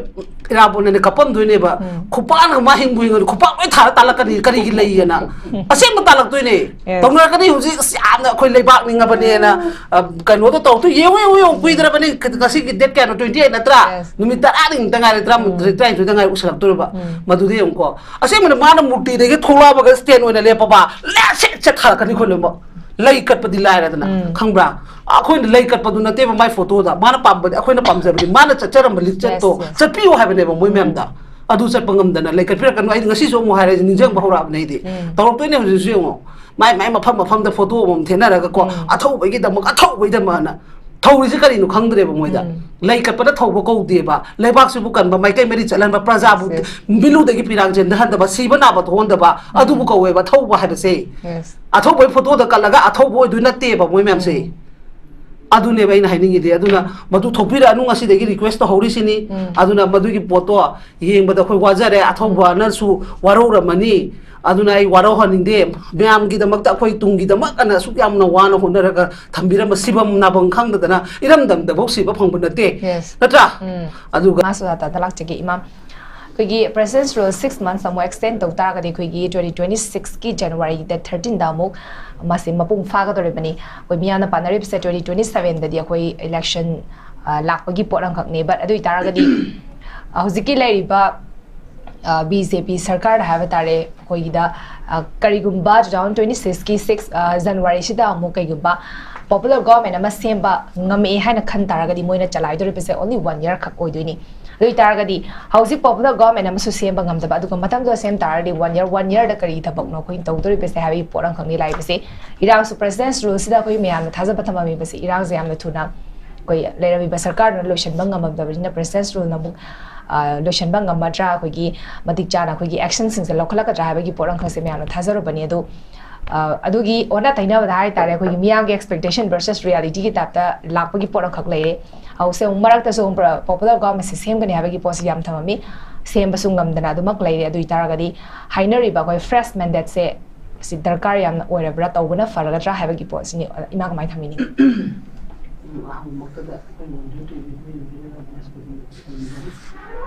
ꯏꯔꯥꯕꯣꯠꯅꯅꯦ ꯀꯞꯄꯝꯗꯣꯏꯅꯦꯕ꯫ ꯎꯝ꯫ ꯈꯨꯄꯥꯛꯅ ꯃꯥ ꯍꯤꯡꯕꯨ ꯍꯤꯡꯉꯗꯤ ꯈꯨꯄꯥꯛ ꯂꯣꯏ ꯊꯥꯔ ꯇꯥꯜꯂꯛꯀꯅꯤ, ꯀꯔꯤꯒꯤ ꯂꯩꯌꯦꯅ꯫ ꯑꯁꯦꯡꯕ ꯇꯥꯜꯂꯛꯇꯣꯏꯅꯦ꯫ Yes. ꯇꯧꯅꯔꯛꯀꯅꯤ ꯍꯧꯖꯤꯛ, ꯑꯁ, ꯌꯥꯝꯅ ꯑꯩꯈꯣꯏ ꯂꯩꯕꯥꯛ ꯅꯤꯡꯉꯕꯅꯦꯅ, ꯑ, ꯀꯩꯅꯣꯗꯣ ꯇꯧꯔꯛꯇꯣꯏ꯫ ꯌꯦꯡꯉꯨ, ꯌꯦꯡꯉꯨ, ꯌꯦꯡꯉꯨ, ꯀꯨꯏꯗ꯭ꯔꯕꯅꯤ꯫ ꯉꯁꯤꯒꯤ date ꯀꯌꯥꯅꯣ? Twenty eight ꯅꯠꯇ꯭ꯔꯥ? Yes. ꯅꯨꯃꯤꯠ ꯇꯔꯥꯅꯤꯃꯨꯛꯇ ꯉꯥꯏꯔꯦ, ꯇꯔꯥ-, ꯎꯝ꯫ ꯇꯔꯥꯅꯤꯊꯣꯏꯗ ꯉꯥꯏꯔꯦ ꯎꯁꯜꯂꯛꯇꯣꯏꯔꯕ꯫ ꯎꯝ꯫ ꯃꯗꯨꯗ ꯌꯦꯡꯉꯨꯀꯣ꯫ ꯑꯁꯦꯡꯕꯅ ꯃꯥꯅ ꯃꯨꯔꯇꯤꯗꯒꯤ ꯊꯣꯛꯂꯛꯑꯕꯒ stand ꯑꯣꯏꯅ ꯂꯦꯞꯄꯕ, ꯂꯦꯞ ꯁꯦꯠ ꯁꯦꯠ ꯊꯥꯔꯛꯀꯅꯤ ꯑꯩꯈꯣꯏ ꯂꯣꯏꯅꯃꯛ꯫ ꯂꯩ ꯀꯠꯄꯗꯤ ꯂꯥꯏꯔꯗꯅ, ꯎꯝ꯫ ꯈꯪꯕ꯭ꯔꯥ? ꯑꯩꯈꯣꯏꯅ ꯂꯩ ꯀꯠꯄꯗꯣ ꯅꯠꯇꯦꯕ ꯃꯥꯏ photo-ꯗ꯫ ꯃꯥꯅ ꯄꯥꯝꯕꯗꯤ, ꯑꯩꯈꯣꯏꯅ ꯄꯥꯝꯖꯕꯗꯤ ꯃꯥꯅ ꯆꯠꯆꯔꯝꯕ ꯂꯤꯆꯠꯇꯣ Yes, yes. ꯆꯠꯄꯤꯌꯨ ꯍꯥꯏꯕꯅꯦꯕ ꯃꯣꯏ ꯎꯝ꯫ ꯃꯌꯥꯝꯗ꯫ ꯑꯗꯨ ꯆꯠꯄ ꯉꯝꯗꯅ ꯂꯩꯈꯠꯄꯤꯔꯛꯀꯅꯨ꯫ ꯑꯩꯗꯤ ꯉꯁꯤꯁꯨ ꯑꯃꯨꯛ ꯍꯥꯏꯔꯦ, ꯅꯤꯡꯁꯤꯡꯕ ꯍꯧꯔꯛꯑꯕꯅꯦ ꯑꯩꯗꯤ꯫ ꯎꯝ. ꯇꯧꯔꯛꯇꯣꯏꯅꯦ ꯍꯧꯖꯤꯛꯁꯨ ꯌꯦꯡꯉꯣ꯫ ꯃꯥꯏ ꯃꯥꯏ ꯃꯐꯝ ꯃꯐꯝꯗ ꯐꯣꯇꯣ ꯑꯃꯃꯝ ꯊꯦꯠꯅꯔꯒꯀꯣ, ꯎꯝ. "ꯑꯊꯧꯕꯒꯤꯗꯃꯛ, ꯑꯊꯧꯕꯒꯤꯗꯃꯛꯅ ꯊꯧꯔꯤꯁꯦ ꯀꯔꯤꯅꯣ ꯈꯪꯗ꯭ꯔꯦꯕ ꯃꯣꯏꯗ꯫ ꯎꯝ. ꯂꯩ ꯀꯠꯄꯅ ꯊꯧꯕ ꯀꯧꯗꯦꯕ, ꯂꯩꯕꯥꯛꯁꯤꯕꯨ ꯀꯟꯕ, ꯃꯥꯏꯀꯩ ꯃꯔꯤ ꯆꯠꯍꯟꯕ, ꯄ꯭ꯔꯖꯥꯕꯨ Yes, yes. ꯃꯤꯂꯨꯗꯒꯤ ꯄꯤꯔꯥꯡ ꯆꯦꯟꯊꯍꯟꯗꯕ, ꯁꯤꯕ ꯅꯥꯕ ꯊꯣꯛꯍꯟꯗꯕ, ꯑꯗꯨꯕꯨ ꯀꯧꯋꯦꯕ ꯊꯧꯕ ꯍꯥꯏꯕꯁꯦ꯫ Yes. ꯑꯊꯧꯕꯒꯤ ꯐꯣꯇꯣꯗ ꯀꯠꯂꯒ ꯑꯊꯧꯕ ꯑꯣꯏꯗꯣꯏ ꯅꯠꯇꯦꯕ ꯃꯣꯏ ꯃꯌꯥꯝꯁꯦ꯫ ꯎꯝ. ꯑꯗꯨꯅꯦꯕ ꯑꯩꯅ ꯍꯥꯏꯅꯤꯡꯉꯤꯗꯤ꯫ ꯑꯗꯨꯅ ꯃꯗꯨ ꯊꯣꯛꯄꯤꯔꯛꯑꯅꯨ, ꯉꯁꯤꯗꯒꯤ request ꯇꯧꯍꯧꯔꯤꯁꯤꯅꯤ꯫ ꯎꯝ. ꯑꯗꯨꯅ ꯃꯗꯨꯒꯤ ꯄꯣꯠꯇꯣ ꯌꯦꯡꯕꯗ ꯑꯩꯈꯣꯏ ꯋꯥꯖꯔꯦ, ꯑꯊꯧꯕꯅꯁꯨ ꯋꯥꯔꯧꯔꯝꯃꯅꯤ꯫ ꯑꯗꯨꯅ ꯑꯩ ꯋꯥꯔꯧꯍꯟꯅꯤꯡꯗꯦ꯫ ꯃꯌꯥꯝꯒꯤꯗꯃꯛꯇ, ꯑꯩꯈꯣꯏ ꯇꯨꯡꯒꯤꯗꯃꯛ ꯑꯅ ꯑꯁꯨꯛ ꯌꯥꯝꯅ ꯋꯥꯅ ꯍꯣꯠꯅꯔꯒ ꯊꯝꯕꯤꯔꯝꯕ, ꯁꯤꯐꯝ ꯅꯥꯐꯝ ꯈꯪꯗꯗꯅ ꯏꯔꯝꯗꯝꯗꯐꯧ ꯁꯤꯕ ꯐꯪꯕ ꯅꯠꯇꯦ꯫ Yes. ꯅꯠꯇ꯭ꯔꯥ? ꯎꯝ. ꯑꯗꯨꯒ ꯃꯥꯁꯨ ꯇꯥꯇꯥ ꯂꯥꯛꯆꯒꯦ, ꯏꯃꯥ꯫ ꯑꯩꯈꯣꯏꯒꯤ President's Rule six months ꯑꯃꯨꯛ extend ꯇꯧ ꯇꯥꯔꯒꯗꯤ, ꯑꯩꯈꯣꯏꯒꯤ twenty twenty six ꯀꯤ January date thirteen ꯗ ꯑꯃꯨꯛ ꯃꯥꯁꯦ ꯃꯄꯨꯡ ꯐꯥꯒꯗꯧꯔꯤꯕꯅꯤ꯫ ꯑꯩꯈꯣꯏ ꯃꯤꯌꯥꯝꯅ ꯄꯥꯅꯔꯤꯕꯁꯦ twenty twenty seven ꯗꯗꯤ ꯑꯩꯈꯣꯏ election, ꯑ, ꯂꯥꯛꯄꯒꯤ ꯄꯣꯠ ꯑꯃꯈꯛꯅꯤ꯫ But ꯑꯗꯨ ꯑꯣꯏꯇꯥꯔꯒꯗꯤ, ꯑ, ꯍꯧꯖꯤꯛꯀꯤ ꯂꯩꯔꯤꯕ, ꯑ, B J P ꯁꯔꯀꯥꯔꯗ ꯍꯥꯏꯕ ꯇꯥꯔꯦ, ꯑꯩꯈꯣꯏꯒꯤꯗ, ꯑ, ꯀꯔꯤꯒꯨꯝꯕ two thousand twenty six ꯀꯤ six, ꯑ, January ꯁꯤꯗ ꯑꯃꯨꯛ ꯀꯩꯒꯨꯝꯕ popular government ꯑꯃ ꯁꯦꯝꯕ ꯉꯝꯃꯛꯑꯦ ꯍꯥꯏꯅ ꯈꯟ ꯇꯥꯔꯒꯗꯤ, ꯃꯣꯏꯅ ꯆꯂꯥꯏꯗꯧꯔꯤꯕꯁꯦ only one year ꯈꯛ ꯑꯣꯏꯗꯣꯏꯅꯤ꯫ ꯑꯗꯨ ꯑꯣꯏꯇꯥꯔꯒꯗꯤ ꯍꯧꯖꯤꯛ popular government ꯑꯃꯁꯨ ꯁꯦꯝꯕ ꯉꯝꯗꯕ, ꯑꯗꯨꯒ ꯃꯇꯝꯗꯨꯗ ꯁꯦꯝ ꯇꯥꯔꯒꯗꯤ one year, one year ꯗ ꯀꯔꯤ ꯊꯕꯛꯅꯣ ꯑꯩꯈꯣꯏꯅ ꯇꯧꯗꯧꯔꯤꯕꯁꯦ ꯍꯥꯏꯕꯒꯤ ꯄꯣꯠ ꯑꯃꯈꯛꯅꯤ ꯂꯥꯛꯏꯕꯁꯦ꯫ ꯏꯔꯥꯡꯁꯨ President's Rule ꯁꯤꯗ ꯑꯩꯈꯣꯏ ꯃꯌꯥꯝꯅ ꯊꯥꯖꯕ ꯊꯝꯃꯝꯃꯤꯕꯁꯦ, ꯏꯔꯥꯡꯁꯦ ꯌꯥꯝꯅ ꯊꯨꯅ ꯑꯩꯈꯣꯏ ꯂꯩꯔꯝꯃꯤꯕ ꯁꯔꯀꯥꯔꯗꯨꯅ ꯂꯣꯏꯁꯤꯟꯕ ꯉꯝꯃꯝꯗꯕꯅꯤꯅ, President's Rule ꯅ ꯑꯃꯨꯛ, ꯑ, ꯂꯣꯏꯁꯤꯟꯕ ꯉꯝꯃꯗ꯭ꯔꯥ, ꯑꯩꯈꯣꯏꯒꯤ ꯃꯇꯤꯛ ꯆꯥꯅ ꯑꯩꯈꯣꯏꯒꯤ action ꯁꯤꯡꯁꯦ ꯂꯧꯈꯠꯂꯛꯀꯗ꯭ꯔꯥ ꯍꯥꯏꯕꯒꯤ ꯄꯣꯠ ꯑꯃꯈꯛꯁꯦ ꯃꯌꯥꯝꯅ ꯊꯥꯖꯔꯨꯕꯅꯤ꯫ ꯑꯗꯨ, ꯑ, ꯑꯗꯨꯒꯤ ꯑꯣꯟꯅ ꯇꯩꯅꯕꯗ ꯍꯥꯏ ꯇꯥꯔꯦ, ꯑꯩꯈꯣꯏꯒꯤ ꯃꯤꯌꯥꯝꯒꯤ expectation versus reality ꯒꯤ type ꯇ ꯂꯥꯛꯄꯒꯤ ꯄꯣꯠ ꯑꯃꯈꯛ ꯂꯩꯔꯦ꯫ ꯍꯧꯖꯤꯛꯁꯦ ꯑꯃꯨꯛ ꯃꯔꯛꯇꯁꯨ ꯑꯃꯨꯛ ꯄ꯭ꯔ-, popular government ꯁꯦ ꯁꯦꯝꯒꯅꯤ ꯍꯥꯏꯕꯒꯤ ꯄꯣꯠꯁꯤ ꯌꯥꯝ ꯊꯝꯃꯝꯃꯤ, ꯁꯦꯝꯕꯁꯨ ꯉꯝꯗꯅ ꯑꯗꯨꯃꯛ ꯂꯩꯔꯦ꯫ ꯑꯗꯨ ꯑꯣꯏꯇꯥꯔꯒꯗꯤ ꯍꯥꯏꯅꯔꯤꯕ ꯑꯩꯈꯣꯏ fresh mandate ꯁꯦ ꯁꯤ ꯗꯔꯀꯥꯔ ꯌꯥꯝꯅ ꯑꯣꯏꯔꯕ꯭ꯔꯥ, ꯇꯧꯕꯅ ꯐꯔꯒꯗ꯭ꯔꯥ ꯍꯥꯏꯕꯒꯤ ꯄꯣꯠꯁꯤꯅꯤ꯫ ꯏꯃꯥ ꯀꯃꯥꯏꯅ ꯊꯝꯕꯤꯅꯤꯡꯉꯤ? ꯑꯍꯥꯟꯕꯃꯛꯇꯗ ꯑꯩꯈꯣꯏ ꯃꯣꯟꯗꯨ ꯇꯨꯏꯕꯤ ꯑꯩꯈꯣꯏ ꯌꯨꯝꯕꯤꯔꯒ ꯃꯁꯤꯗꯤ ꯊꯝꯕꯤꯔꯅꯤ꯫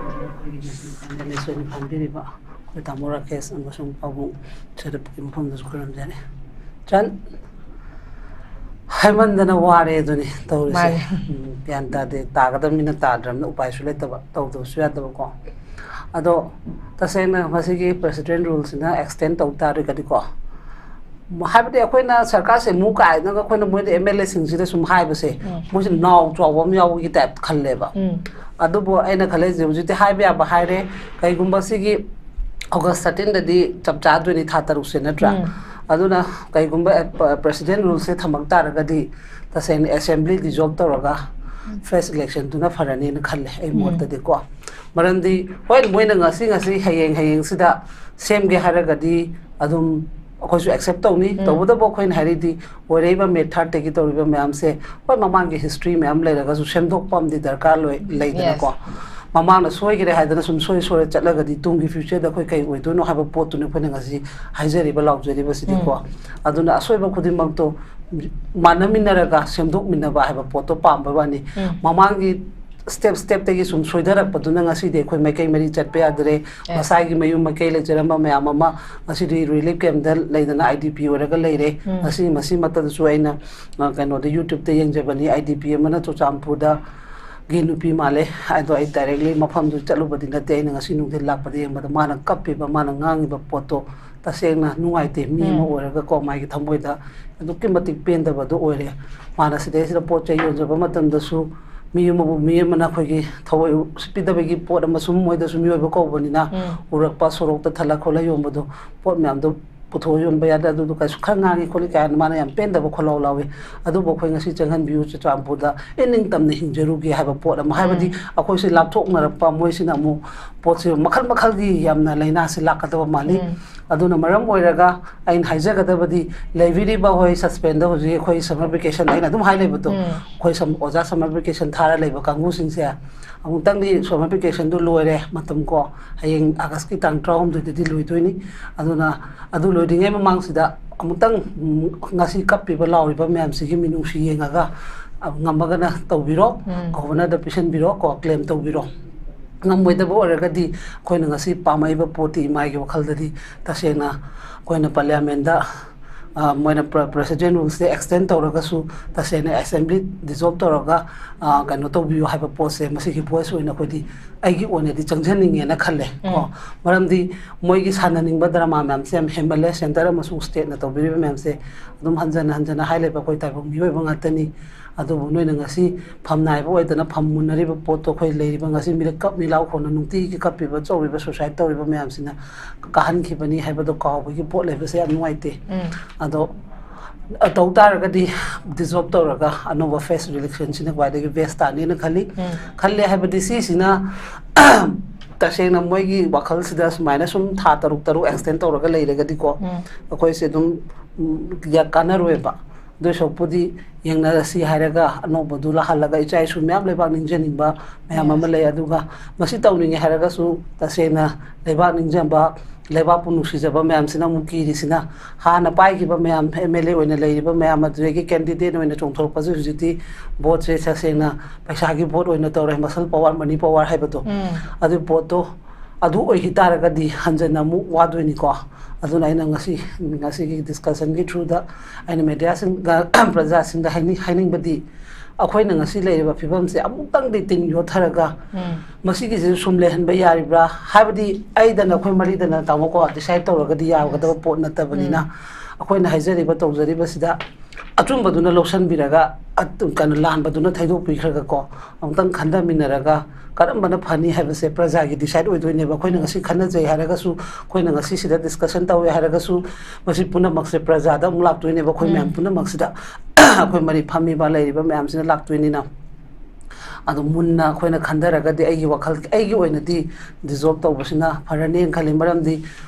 ꯑꯗꯨꯒ ꯑꯩꯈꯣꯏꯒꯤ ꯅꯦꯁꯅꯦꯜ ꯐꯥꯎꯟꯗꯦꯁꯟ ꯐꯝꯕꯤꯔꯤꯕ ꯑꯩꯈꯣꯏ ꯇꯥꯃꯣ ꯔꯥꯀꯦꯁ ꯑꯃꯁꯨꯡ ꯄꯥꯕꯨꯡ ꯁꯦꯔꯞꯀꯤ ꯃꯐꯝꯗꯁꯨ ꯈꯨꯔꯨꯝꯖꯔꯤ꯫ ꯆꯟ ꯍꯥꯏꯃꯟꯗꯅ ꯋꯥꯔꯦ ꯑꯗꯨꯅꯤ ꯇꯧꯔꯤꯁꯦ꯫ ꯃꯥꯅꯦ꯫ ꯎꯝ, ꯒ꯭ꯌꯥꯟ ꯇꯥꯗꯦ, ꯇꯥꯒꯗꯕ ꯃꯤꯅ ꯇꯥꯗ꯭ꯔꯕꯅꯤꯅ ꯎꯄꯥꯏꯁꯨ ꯂꯩꯇꯕ, ꯇꯧꯗꯕꯁꯨ ꯌꯥꯗꯕꯀꯣ꯫ ꯑꯗꯣ ꯇꯁꯦꯡꯅ ꯃꯁꯤꯒꯤ President Rule ꯁꯤꯅ extend ꯇꯧ ꯇꯥꯔꯒꯗꯤꯀꯣ, ꯍꯥꯏꯕꯗꯤ ꯑꯩꯈꯣꯏꯅ ꯁꯔꯀꯥꯔꯁꯦ ꯃꯨ ꯀꯥꯏꯅꯒ ꯑꯩꯈꯣꯏꯅ ꯃꯣꯏꯗ ꯑꯦꯝ ꯑꯦꯜ ꯑꯦꯁꯤꯡꯁꯤꯗ ꯁꯨꯝ ꯍꯥꯏꯕꯁꯦ, ꯃꯣꯏꯁꯦ ꯅꯥꯎ ꯆꯥꯎꯕ ꯑꯃ ꯌꯥꯎꯕꯒꯤ ꯇꯥꯏꯞ ꯈꯜꯂꯦꯕ꯫ ꯑꯗꯨꯕꯨ ꯑꯩꯅ ꯈꯜꯂꯤꯁꯦ, ꯍꯧꯖꯤꯛꯇꯤ ꯍꯥꯏꯕ ꯌꯥꯕ ꯍꯥꯏꯔꯦ꯫ ꯀꯩꯒꯨꯝꯕ ꯁꯤꯒꯤ ꯑꯣꯒꯁ ꯊꯥꯔꯇꯤꯟꯗꯗꯤ ꯆꯞ ꯆꯥꯗꯣꯏꯅꯤ, ꯊꯥ ꯇꯔꯨꯛꯁꯦ, ꯅꯠꯇ꯭ꯔꯥ? ꯑꯗꯨꯅ ꯀꯩꯒꯨꯝꯕ ꯄ꯭ꯔꯦꯁꯤꯗꯦꯟ ꯔꯨꯜꯁꯦ ꯊꯝꯃꯛ ꯇꯥꯔꯒꯗꯤ ꯇꯁꯦꯡꯅ ꯑꯦꯁꯦꯝꯕ꯭ꯂꯤ ꯗꯤꯖꯣꯜꯕ ꯇꯧꯔꯒ ꯐ꯭ꯔꯦꯁ ꯏꯂꯦꯛꯁꯟꯗꯨꯅ ꯐꯔꯅꯤꯅ ꯈꯜꯂꯦ, ꯑꯩ ꯃꯣꯠꯇꯗꯤꯀꯣ꯫ ꯃꯔꯝꯗꯤ ꯍꯣꯏ, ꯃꯣꯏꯅ ꯉꯁꯤ ꯉꯁꯤ ꯍꯌꯦꯡ ꯍꯌꯦꯡꯁꯤꯗ ꯁꯦꯝꯒꯦ ꯍꯥꯏꯔꯒꯗꯤ ꯑꯗꯨꯝ ꯑꯩꯈꯣꯏꯁꯨ ꯑꯦꯛꯁꯦꯞ ꯇꯧꯅꯤ꯫ ꯇꯧꯕꯇꯕꯨ ꯑꯩꯈꯣꯏꯅ ꯍꯥꯏꯔꯤꯗꯤ ꯑꯣꯏꯔꯛꯏꯕ ꯃꯦ ꯊꯥꯔꯠꯇꯒꯤ ꯇꯧꯔꯤꯕ ꯃꯌꯥꯝꯁꯦ, ꯍꯣꯏ, ꯃꯃꯥꯡꯒꯤ ꯍꯤꯁꯇ꯭ꯔꯤ ꯃꯌꯥꯝ ꯂꯩꯔꯒꯁꯨ ꯁꯦꯝꯗꯣꯛꯄ ꯑꯃꯗꯤ ꯗꯔꯀꯥꯔ ꯂꯣꯏ ꯂꯩꯗꯅꯀꯣ꯫ ꯃꯃꯥꯡꯗ ꯁꯣꯏꯈꯔꯦ ꯍꯥꯏꯗꯅ ꯁꯨꯝ ꯁꯣꯏ ꯁꯣꯏꯔ ꯆꯠꯂꯒꯗꯤ ꯇꯨꯡꯒꯤ ꯐ꯭ꯌꯨꯆꯔꯗ ꯑꯩꯈꯣꯏ ꯀꯩ ꯑꯣꯏꯗꯣꯏꯅꯣ ꯍꯥꯏꯕ ꯄꯣꯠꯇꯨꯅꯤ ꯑꯩꯈꯣꯏꯅ ꯉꯁꯤ ꯍꯥꯏꯖꯔꯤꯕ ꯂꯥꯎꯖꯔꯤꯕꯁꯤꯗꯤꯀꯣ꯫ ꯑꯗꯨꯅ ꯑꯁꯣꯏꯕ ꯈꯨꯗꯤꯡꯃꯛꯇꯣ ꯃꯥꯟꯅꯃꯤꯟꯅꯔꯒ ꯁꯦꯝꯗꯣꯛꯃꯤꯟꯅꯕ ꯍꯥꯏꯕ ꯄꯣꯠꯇꯣ ꯄꯥꯝꯕ ꯋꯥꯅꯤ꯫ ꯃꯃꯥꯡꯒꯤ ꯁ꯭ꯇꯦꯞ ꯁ꯭ꯇꯦꯞꯇꯒꯤ ꯁꯨꯝ ꯁꯣꯏꯊꯔꯛꯄꯗꯨꯅ ꯉꯁꯤꯗꯤ ꯑꯩꯈꯣꯏ ꯃꯥꯏꯀꯩ ꯃꯔꯤ ꯆꯠꯄ ꯌꯥꯗ꯭ꯔꯦ꯫ ꯃꯁꯥꯒꯤ ꯃꯌꯨꯝ ꯃꯥꯏꯀꯩ ꯂꯩꯖꯔꯝꯕ ꯃꯌꯥꯝ ꯑꯃ ꯉꯁꯤꯗꯤ ꯔꯤꯂꯤꯐ ꯀꯦꯝꯗ ꯂꯩꯗꯅ, ꯑꯥꯏ ꯗꯤ ꯄꯤ ꯑꯣꯏꯔꯒ ꯂꯩꯔꯦ꯫ ꯉꯁꯤ ꯃꯁꯤꯃꯛꯇꯗꯁꯨ ꯑꯩꯅ, ꯑ, ꯀꯩꯅꯣꯗ, YouTube-ꯇ ꯌꯦꯡꯖꯕꯅꯤ, ꯑꯥꯏ ꯗꯤ ꯄꯤ ꯑꯃꯅ ꯆꯨꯔꯆꯥꯟꯄꯨꯔꯗꯒꯤ ꯅꯨꯄꯤ ꯃꯥꯜꯂꯦ꯫ ꯑꯗꯣ ꯑꯩ directly ꯃꯐꯝꯗꯨ ꯆꯠꯂꯨꯕꯗꯤ ꯅꯠꯇꯦ, ꯑꯩꯅ ꯉꯁꯤ ꯅꯨꯡꯊꯤꯜ ꯂꯥꯛꯄꯗ ꯌꯦꯡꯕꯗ ꯃꯥꯅ ꯀꯞꯄꯤꯕ, ꯃꯥꯅ ꯉꯥꯡꯉꯤꯕ ꯄꯣꯠꯇꯣ ꯇꯁꯦꯡꯅ ꯅꯨꯡꯉꯥꯏꯇꯦ꯫ ꯃꯤ ꯑꯃ ꯑꯣꯏꯔꯒꯀꯣ, ꯃꯥꯒꯤ ꯊꯃꯣꯏꯗ ꯑꯗꯨꯛꯀꯤ ꯃꯇꯤꯛ ꯄꯦꯟꯗꯕꯗꯣ ꯑꯣꯏꯔꯦ꯫ ꯃꯥꯅ ꯁꯤꯗꯩꯁꯤꯗ ꯄꯣꯠ ꯆꯩ ꯌꯣꯟꯖꯕ ꯃꯇꯝꯗꯁꯨ ꯃꯤ ꯑꯃꯕꯨ ꯃꯤ ꯑꯃꯅ ꯑꯩꯈꯣꯏꯒꯤ ꯊꯑꯣꯏ ꯎꯁꯤꯠꯄꯤꯗꯕꯒꯤ ꯄꯣꯠ ꯑꯃꯁꯨꯝ, ꯃꯣꯏꯗꯁꯨ ꯃꯤꯑꯣꯏꯕ ꯀꯧꯕꯅꯤꯅ, ꯎꯔꯛꯄ ꯁꯣꯔꯣꯛꯇ ꯊꯠꯂ ꯈꯣꯠꯂ ꯌꯣꯟꯕꯗꯣ, ꯄꯣꯠ ꯃꯌꯥꯝꯗꯣ ꯄꯨꯊꯣꯛꯑ ꯌꯣꯟꯕ ꯌꯥꯗꯦ, ꯑꯗꯨꯗꯣ ꯀꯩꯁꯨ ꯈꯔ ꯉꯥꯡꯉꯤ ꯈꯣꯠꯂꯤ ꯀꯥꯏꯅ ꯃꯥꯅ ꯌꯥꯝ ꯄꯦꯟꯗꯕ ꯈꯣꯜꯂꯥꯎ ꯂꯥꯎꯏ꯫ ꯑꯗꯨꯕꯨ ꯑꯩꯈꯣꯏ ꯉꯁꯤ ꯆꯪꯍꯟꯕꯤꯌꯨ ꯆꯨꯔꯆꯥꯟꯄꯨꯔꯗ, ꯏꯅꯤꯡꯇꯝꯅ ꯍꯤꯡꯖꯔꯨꯒꯦ ꯍꯥꯏꯕ ꯄꯣꯠ ꯑꯃ, ꯍꯥꯏꯕꯗꯤ ꯑꯩꯈꯣꯏꯁꯦ ꯂꯥꯞꯊꯣꯛꯅꯔꯛꯄ, ꯃꯣꯏꯁꯤꯅ ꯑꯃꯨꯛ ꯄꯣꯠꯁꯦ ꯃꯈꯜ ꯃꯈꯜꯒꯤ ꯌꯥꯝꯅ ꯂꯥꯏꯅꯥꯁꯦ ꯂꯥꯛꯀꯗꯕ ꯃꯥꯜꯂꯤ꯫ ꯑꯗꯨꯅ ꯃꯔꯝ ꯑꯣꯏꯔꯒ ꯑꯩꯅ ꯍꯥꯏꯖꯒꯗꯕꯗꯤ, ꯂꯩꯕꯤꯔꯤꯕ ꯍꯣꯏ, ꯁꯁꯄꯦꯟꯗ ꯍꯧꯖꯤꯛ ꯑꯩꯈꯣꯏ summer vacation ꯑꯩꯅ ꯑꯗꯨꯝ ꯍꯥꯏ ꯂꯩꯕꯗꯣ, ꯑꯩꯈꯣꯏ ꯁꯝ-, ꯑꯣꯖꯥ summer vacation ꯊꯥꯔ ꯂꯩꯕ ꯀꯥꯡꯕꯨꯁꯤꯡꯁꯦ, ꯑꯃꯨꯛꯇꯪꯗꯤ summer vacation-ꯗꯨ ꯂꯣꯏꯔꯦ ꯃꯇꯝ ꯀꯣ, ꯍꯌꯦꯡ ꯑꯥꯒꯁꯀꯤ ꯇꯥꯡ ꯇꯔꯥꯍꯨꯝꯗꯣꯏꯗꯗꯤ ꯂꯣꯏꯗꯣꯏꯅꯤ꯫ ꯑꯗꯨꯅ ꯑꯗꯨ ꯂꯣꯏꯗ꯭ꯔꯤꯉꯩ ꯃꯃꯥꯡꯁꯤꯗ ꯑꯃꯨꯛꯇꯪ, ꯎꯝ, ꯉꯁꯤ ꯀꯞꯄꯤꯕ ꯂꯥꯎꯔꯤꯕ ꯃꯌꯥꯝꯁꯤꯒꯤ ꯃꯤꯅꯨꯡꯁꯤ ꯌꯦꯡꯉꯒ, ꯑ, ꯉꯝꯃꯒꯅ ꯇꯧꯕꯤꯔꯣ, ꯎꯝ꯫ Governor-ꯗ ꯄꯤꯁꯟꯕꯤꯔꯣ ꯀꯣ, claim ꯇꯧꯕꯤꯔꯣ꯫ ꯉꯝꯃꯣꯏꯗꯕ ꯑꯣꯏꯔꯒꯗꯤ ꯑꯩꯈꯣꯏꯅ ꯉꯁꯤ ꯄꯥꯝꯃꯛꯏꯕ ꯄꯣꯠꯇꯤ ꯏꯃꯥꯒꯤ ꯋꯥꯈꯜꯗꯗꯤ ꯇꯁꯦꯡꯅ ꯑꯩꯈꯣꯏꯅ Parliament-ꯗ ꯑ, ꯃꯣꯏꯅ ꯄ꯭ꯔ-, president rule ꯁꯦ extend ꯇꯧꯔꯒꯁꯨ, ꯇꯁꯦꯡꯅ assembly dissolve ꯇꯧꯔꯒ, ꯑ, ꯀꯩꯅꯣ ꯇꯧꯕꯤꯌꯨ ꯍꯥꯏꯕ ꯄꯣꯠꯁꯦ, ꯃꯁꯤꯒꯤ voice ꯑꯣꯏꯅ ꯑꯩꯈꯣꯏꯗꯤ, ꯑꯩꯒꯤ ꯑꯣꯏꯅꯗꯤ ꯆꯪꯖꯅꯤꯡꯉꯦꯅ ꯈꯜꯂꯦ ꯀꯣ꯫ ꯎꯝ꯫ ꯃꯔꯝꯗꯤ ꯃꯣꯏꯒꯤ ꯁꯥꯟꯅꯅꯤꯡꯕ drama ꯃꯌꯥꯝꯁꯦ ꯌꯥꯝ ꯍꯦꯟꯃꯜꯂꯦ, centre ꯑꯃꯁꯨꯡ state ꯅ ꯇꯧꯕꯤꯔꯤꯕ ꯃꯌꯥꯝꯁꯦ꯫ ꯑꯗꯨꯝ ꯍꯟꯖꯟ ꯍꯟꯖꯟꯅ ꯍꯥꯏ ꯂꯩꯕ ꯑꯩꯈꯣꯏ ꯇꯥꯏꯕꯪ ꯃꯤꯑꯣꯏꯕ ꯉꯥꯛꯇꯅꯤ꯫ ꯑꯗꯨꯕꯨ ꯅꯣꯏꯅ ꯉꯁꯤ ꯐꯝ ꯅꯥꯏꯕ ꯑꯣꯏꯗꯅ ꯐꯝ ꯃꯨꯟꯅꯔꯤꯕ ꯄꯣꯠꯇꯣ, ꯑꯩꯈꯣꯏ ꯂꯩꯔꯤꯕ ꯉꯁꯤ ꯃꯤꯔꯛ ꯀꯞ ꯃꯤꯂꯥꯎ ꯈꯣꯡꯅ ꯅꯨꯡꯇꯤꯒꯤ ꯀꯞꯄꯤꯕ, ꯆꯧꯔꯤꯕ, suicide ꯇꯧꯔꯤꯕ ꯃꯌꯥꯝꯁꯤꯅ ꯀꯥꯍꯟꯈꯤꯕꯅꯤ ꯍꯥꯏꯕꯗꯣ ꯀꯥꯎꯕꯒꯤ ꯄꯣꯠ ꯂꯩꯕꯁꯦ ꯌꯥꯝ ꯅꯨꯡꯉꯥꯏꯇꯦ꯫ ꯎꯝ꯫ ꯑꯗꯣ, ꯑ, ꯇꯧ ꯇꯥꯔꯒꯗꯤ dissolve ꯇꯧꯔꯒ ꯑꯅꯧꯕ fresh election ꯁꯤꯅ ꯈ꯭ꯋꯥꯏꯗꯒꯤ best ꯇꯥꯅꯤꯅ ꯈꯜꯂꯤ꯫ ꯎꯝ꯫ ꯈꯜꯂꯦ ꯍꯥꯏꯕꯗꯤ ꯁꯤꯁꯤꯅ ꯇꯁꯦꯡꯅ ꯃꯣꯏꯒꯤ ꯋꯥꯈꯜꯁꯤꯗ ꯁꯨꯃꯥꯏꯅ ꯁꯨꯝ ꯊꯥ ꯇꯔꯨꯛ ꯇꯔꯨꯛ extend ꯇꯧꯔꯒ ꯂꯩꯔꯒꯗꯤꯀꯣ, ꯎꯝ꯫ ꯑꯩꯈꯣꯏꯁꯦ ꯑꯗꯨꯝ, ꯎꯝ, ꯌꯥ-, ꯀꯥꯟꯅꯔꯣꯏꯕ꯫ ꯑꯗꯨꯏ ꯁꯔꯨꯛꯄꯨꯗꯤ ꯌꯦꯡꯅꯔꯁꯤ ꯍꯥꯏꯔꯒ ꯑꯅꯧꯕꯗꯨ ꯂꯥꯛꯍꯜꯂꯒ, ꯏꯆꯥ ꯏꯁꯨ ꯃꯌꯥꯝ ꯂꯩꯕꯥꯛ ꯅꯤꯡꯖꯅꯤꯡꯕ ꯃꯌꯥꯝ ꯑꯃ ꯂꯩ꯫ ꯑꯗꯨꯒ ꯃꯁꯤ ꯇꯧꯅꯤꯡꯉꯦ ꯍꯥꯏꯔꯒꯁꯨ ꯇꯁꯦꯡꯅ ꯂꯩꯕꯥꯛ ꯅꯤꯡꯖꯕ, ꯂꯩꯕꯥꯛꯄꯨ ꯅꯨꯡꯁꯤꯖꯕ ꯃꯌꯥꯝꯁꯤꯅ ꯑꯃꯨꯛ ꯀꯤꯔꯤꯁꯤꯅ, ꯍꯥꯟꯅ ꯄꯥꯏꯈꯤꯕ ꯃꯌꯥꯝ, M L A ꯑꯣꯏꯅ ꯂꯩꯔꯤꯕ ꯃꯌꯥꯝ, ꯑꯗꯨꯗꯒꯤ candidate ꯑꯣꯏꯅ ꯆꯣꯡꯊꯣꯔꯛꯄꯁꯨ ꯍꯧꯖꯤꯛꯇꯤ vote ꯁꯦ ꯇꯁꯦꯡꯅ ꯄꯩꯁꯥꯒꯤ vote ꯑꯣꯏꯅ ꯇꯧꯔꯦ, muscle power, money power ꯍꯥꯏꯕꯗꯣ꯫ ꯎꯝ꯫ ꯑꯗꯨ ꯄꯣꯠꯇꯣ ꯑꯗꯨ ꯑꯣꯏꯈꯤ ꯇꯥꯔꯒꯗꯤ ꯍꯟꯖꯟꯅ ꯑꯃꯨꯛ ꯋꯥꯗꯣꯏꯅꯤꯀꯣ꯫ ꯑꯗꯨꯅ ꯑꯩꯅ ꯉꯁꯤ, ꯉꯁꯤꯒꯤ discussion ꯒꯤ through ꯗ ꯑꯩꯅ media ꯁꯤꯡꯗ, ꯄ꯭ꯔꯖꯥꯁꯤꯡꯗ ꯍꯥꯏꯅꯤꯡ-, ꯍꯥꯏꯅꯤꯡꯕꯗꯤ, ꯑꯩꯈꯣꯏꯅ ꯉꯁꯤ ꯂꯩꯔꯤꯕ ꯐꯤꯕꯝꯁꯦ ꯑꯃꯨꯛꯇꯪꯗꯤ ꯇꯤꯟ ꯌꯣꯠꯊꯔꯒ, ꯎꯝ꯫ ꯃꯁꯤꯒꯤꯁꯤ ꯁꯨꯝ ꯂꯩꯍꯟꯕ ꯌꯥꯔꯤꯕ꯭ꯔꯥ ꯍꯥꯏꯕꯗꯤ, ꯑꯩꯗꯅ ꯑꯩꯈꯣꯏ ꯃꯔꯤꯗꯅ, ꯇꯥꯃꯣꯀꯣ, decide ꯇꯧꯔꯒꯗꯤ ꯌꯥꯒꯗꯕ ꯄꯣꯠ ꯅꯠꯇꯕꯅꯤꯅ, ꯎꯝ꯫ ꯑꯩꯈꯣꯏꯅ ꯍꯥꯏꯖꯔꯤꯕ ꯇꯧꯖꯔꯤꯕꯁꯤꯗ ꯑꯆꯨꯝꯕꯗꯨꯅ ꯂꯧꯁꯤꯟꯕꯤꯔꯒ, ꯑꯠ-, ꯀꯩꯅꯣ, ꯂꯥꯟꯕꯗꯨꯅ ꯊꯩꯗꯣꯛꯄꯤꯈ꯭ꯔꯒꯀꯣ, ꯑꯃꯨꯛꯇꯪ ꯈꯟꯊꯃꯤꯟꯅꯔꯒ ꯀꯔꯝꯕꯅ ꯐꯅꯤ ꯍꯥꯏꯕꯁꯦ ꯄ꯭ꯔꯖꯥꯒꯤ decide ꯑꯣꯏꯗꯣꯏꯅꯦꯕ꯫ ꯑꯩꯈꯣꯏꯅ ꯉꯁꯤ ꯈꯟꯅꯖꯩ ꯍꯥꯏꯔꯒꯁꯨ, ꯑꯩꯈꯣꯏꯅ ꯉꯁꯤ ꯁꯤꯗ discussion ꯇꯧꯋꯦ ꯍꯥꯏꯔꯒꯁꯨ, ꯃꯁꯤ ꯄꯨꯝꯅꯃꯛꯁꯦ ꯄ꯭ꯔꯖꯥꯗ ꯑꯃꯨꯛ ꯂꯥꯛꯇꯣꯏꯅꯦꯕ, ꯑꯩꯈꯣꯏ ꯃꯌꯥꯝ ꯎꯝ꯫ ꯄꯨꯝꯅꯃꯛꯁꯤꯗ꯫ ꯑꯩꯈꯣꯏ ꯃꯔꯤ ꯐꯝꯃꯤꯕ, ꯂꯩꯔꯤꯕ ꯃꯌꯥꯝꯁꯤꯅ ꯂꯥꯛꯇꯣꯏꯅꯤꯅ꯫ ꯑꯗꯣ ꯃꯨꯟꯅ ꯑꯩꯈꯣꯏꯅ ꯈꯟꯊꯔꯒꯗꯤ, ꯑꯩꯒꯤ ꯋꯥꯈꯜ, ꯑꯩꯒꯤ ꯑꯣꯏꯅꯗꯤ dissolve ꯇꯧꯕꯁꯤꯅ ꯐꯔꯅꯦꯅ ꯈꯜꯂꯤ꯫ ꯃꯔꯝꯗꯤ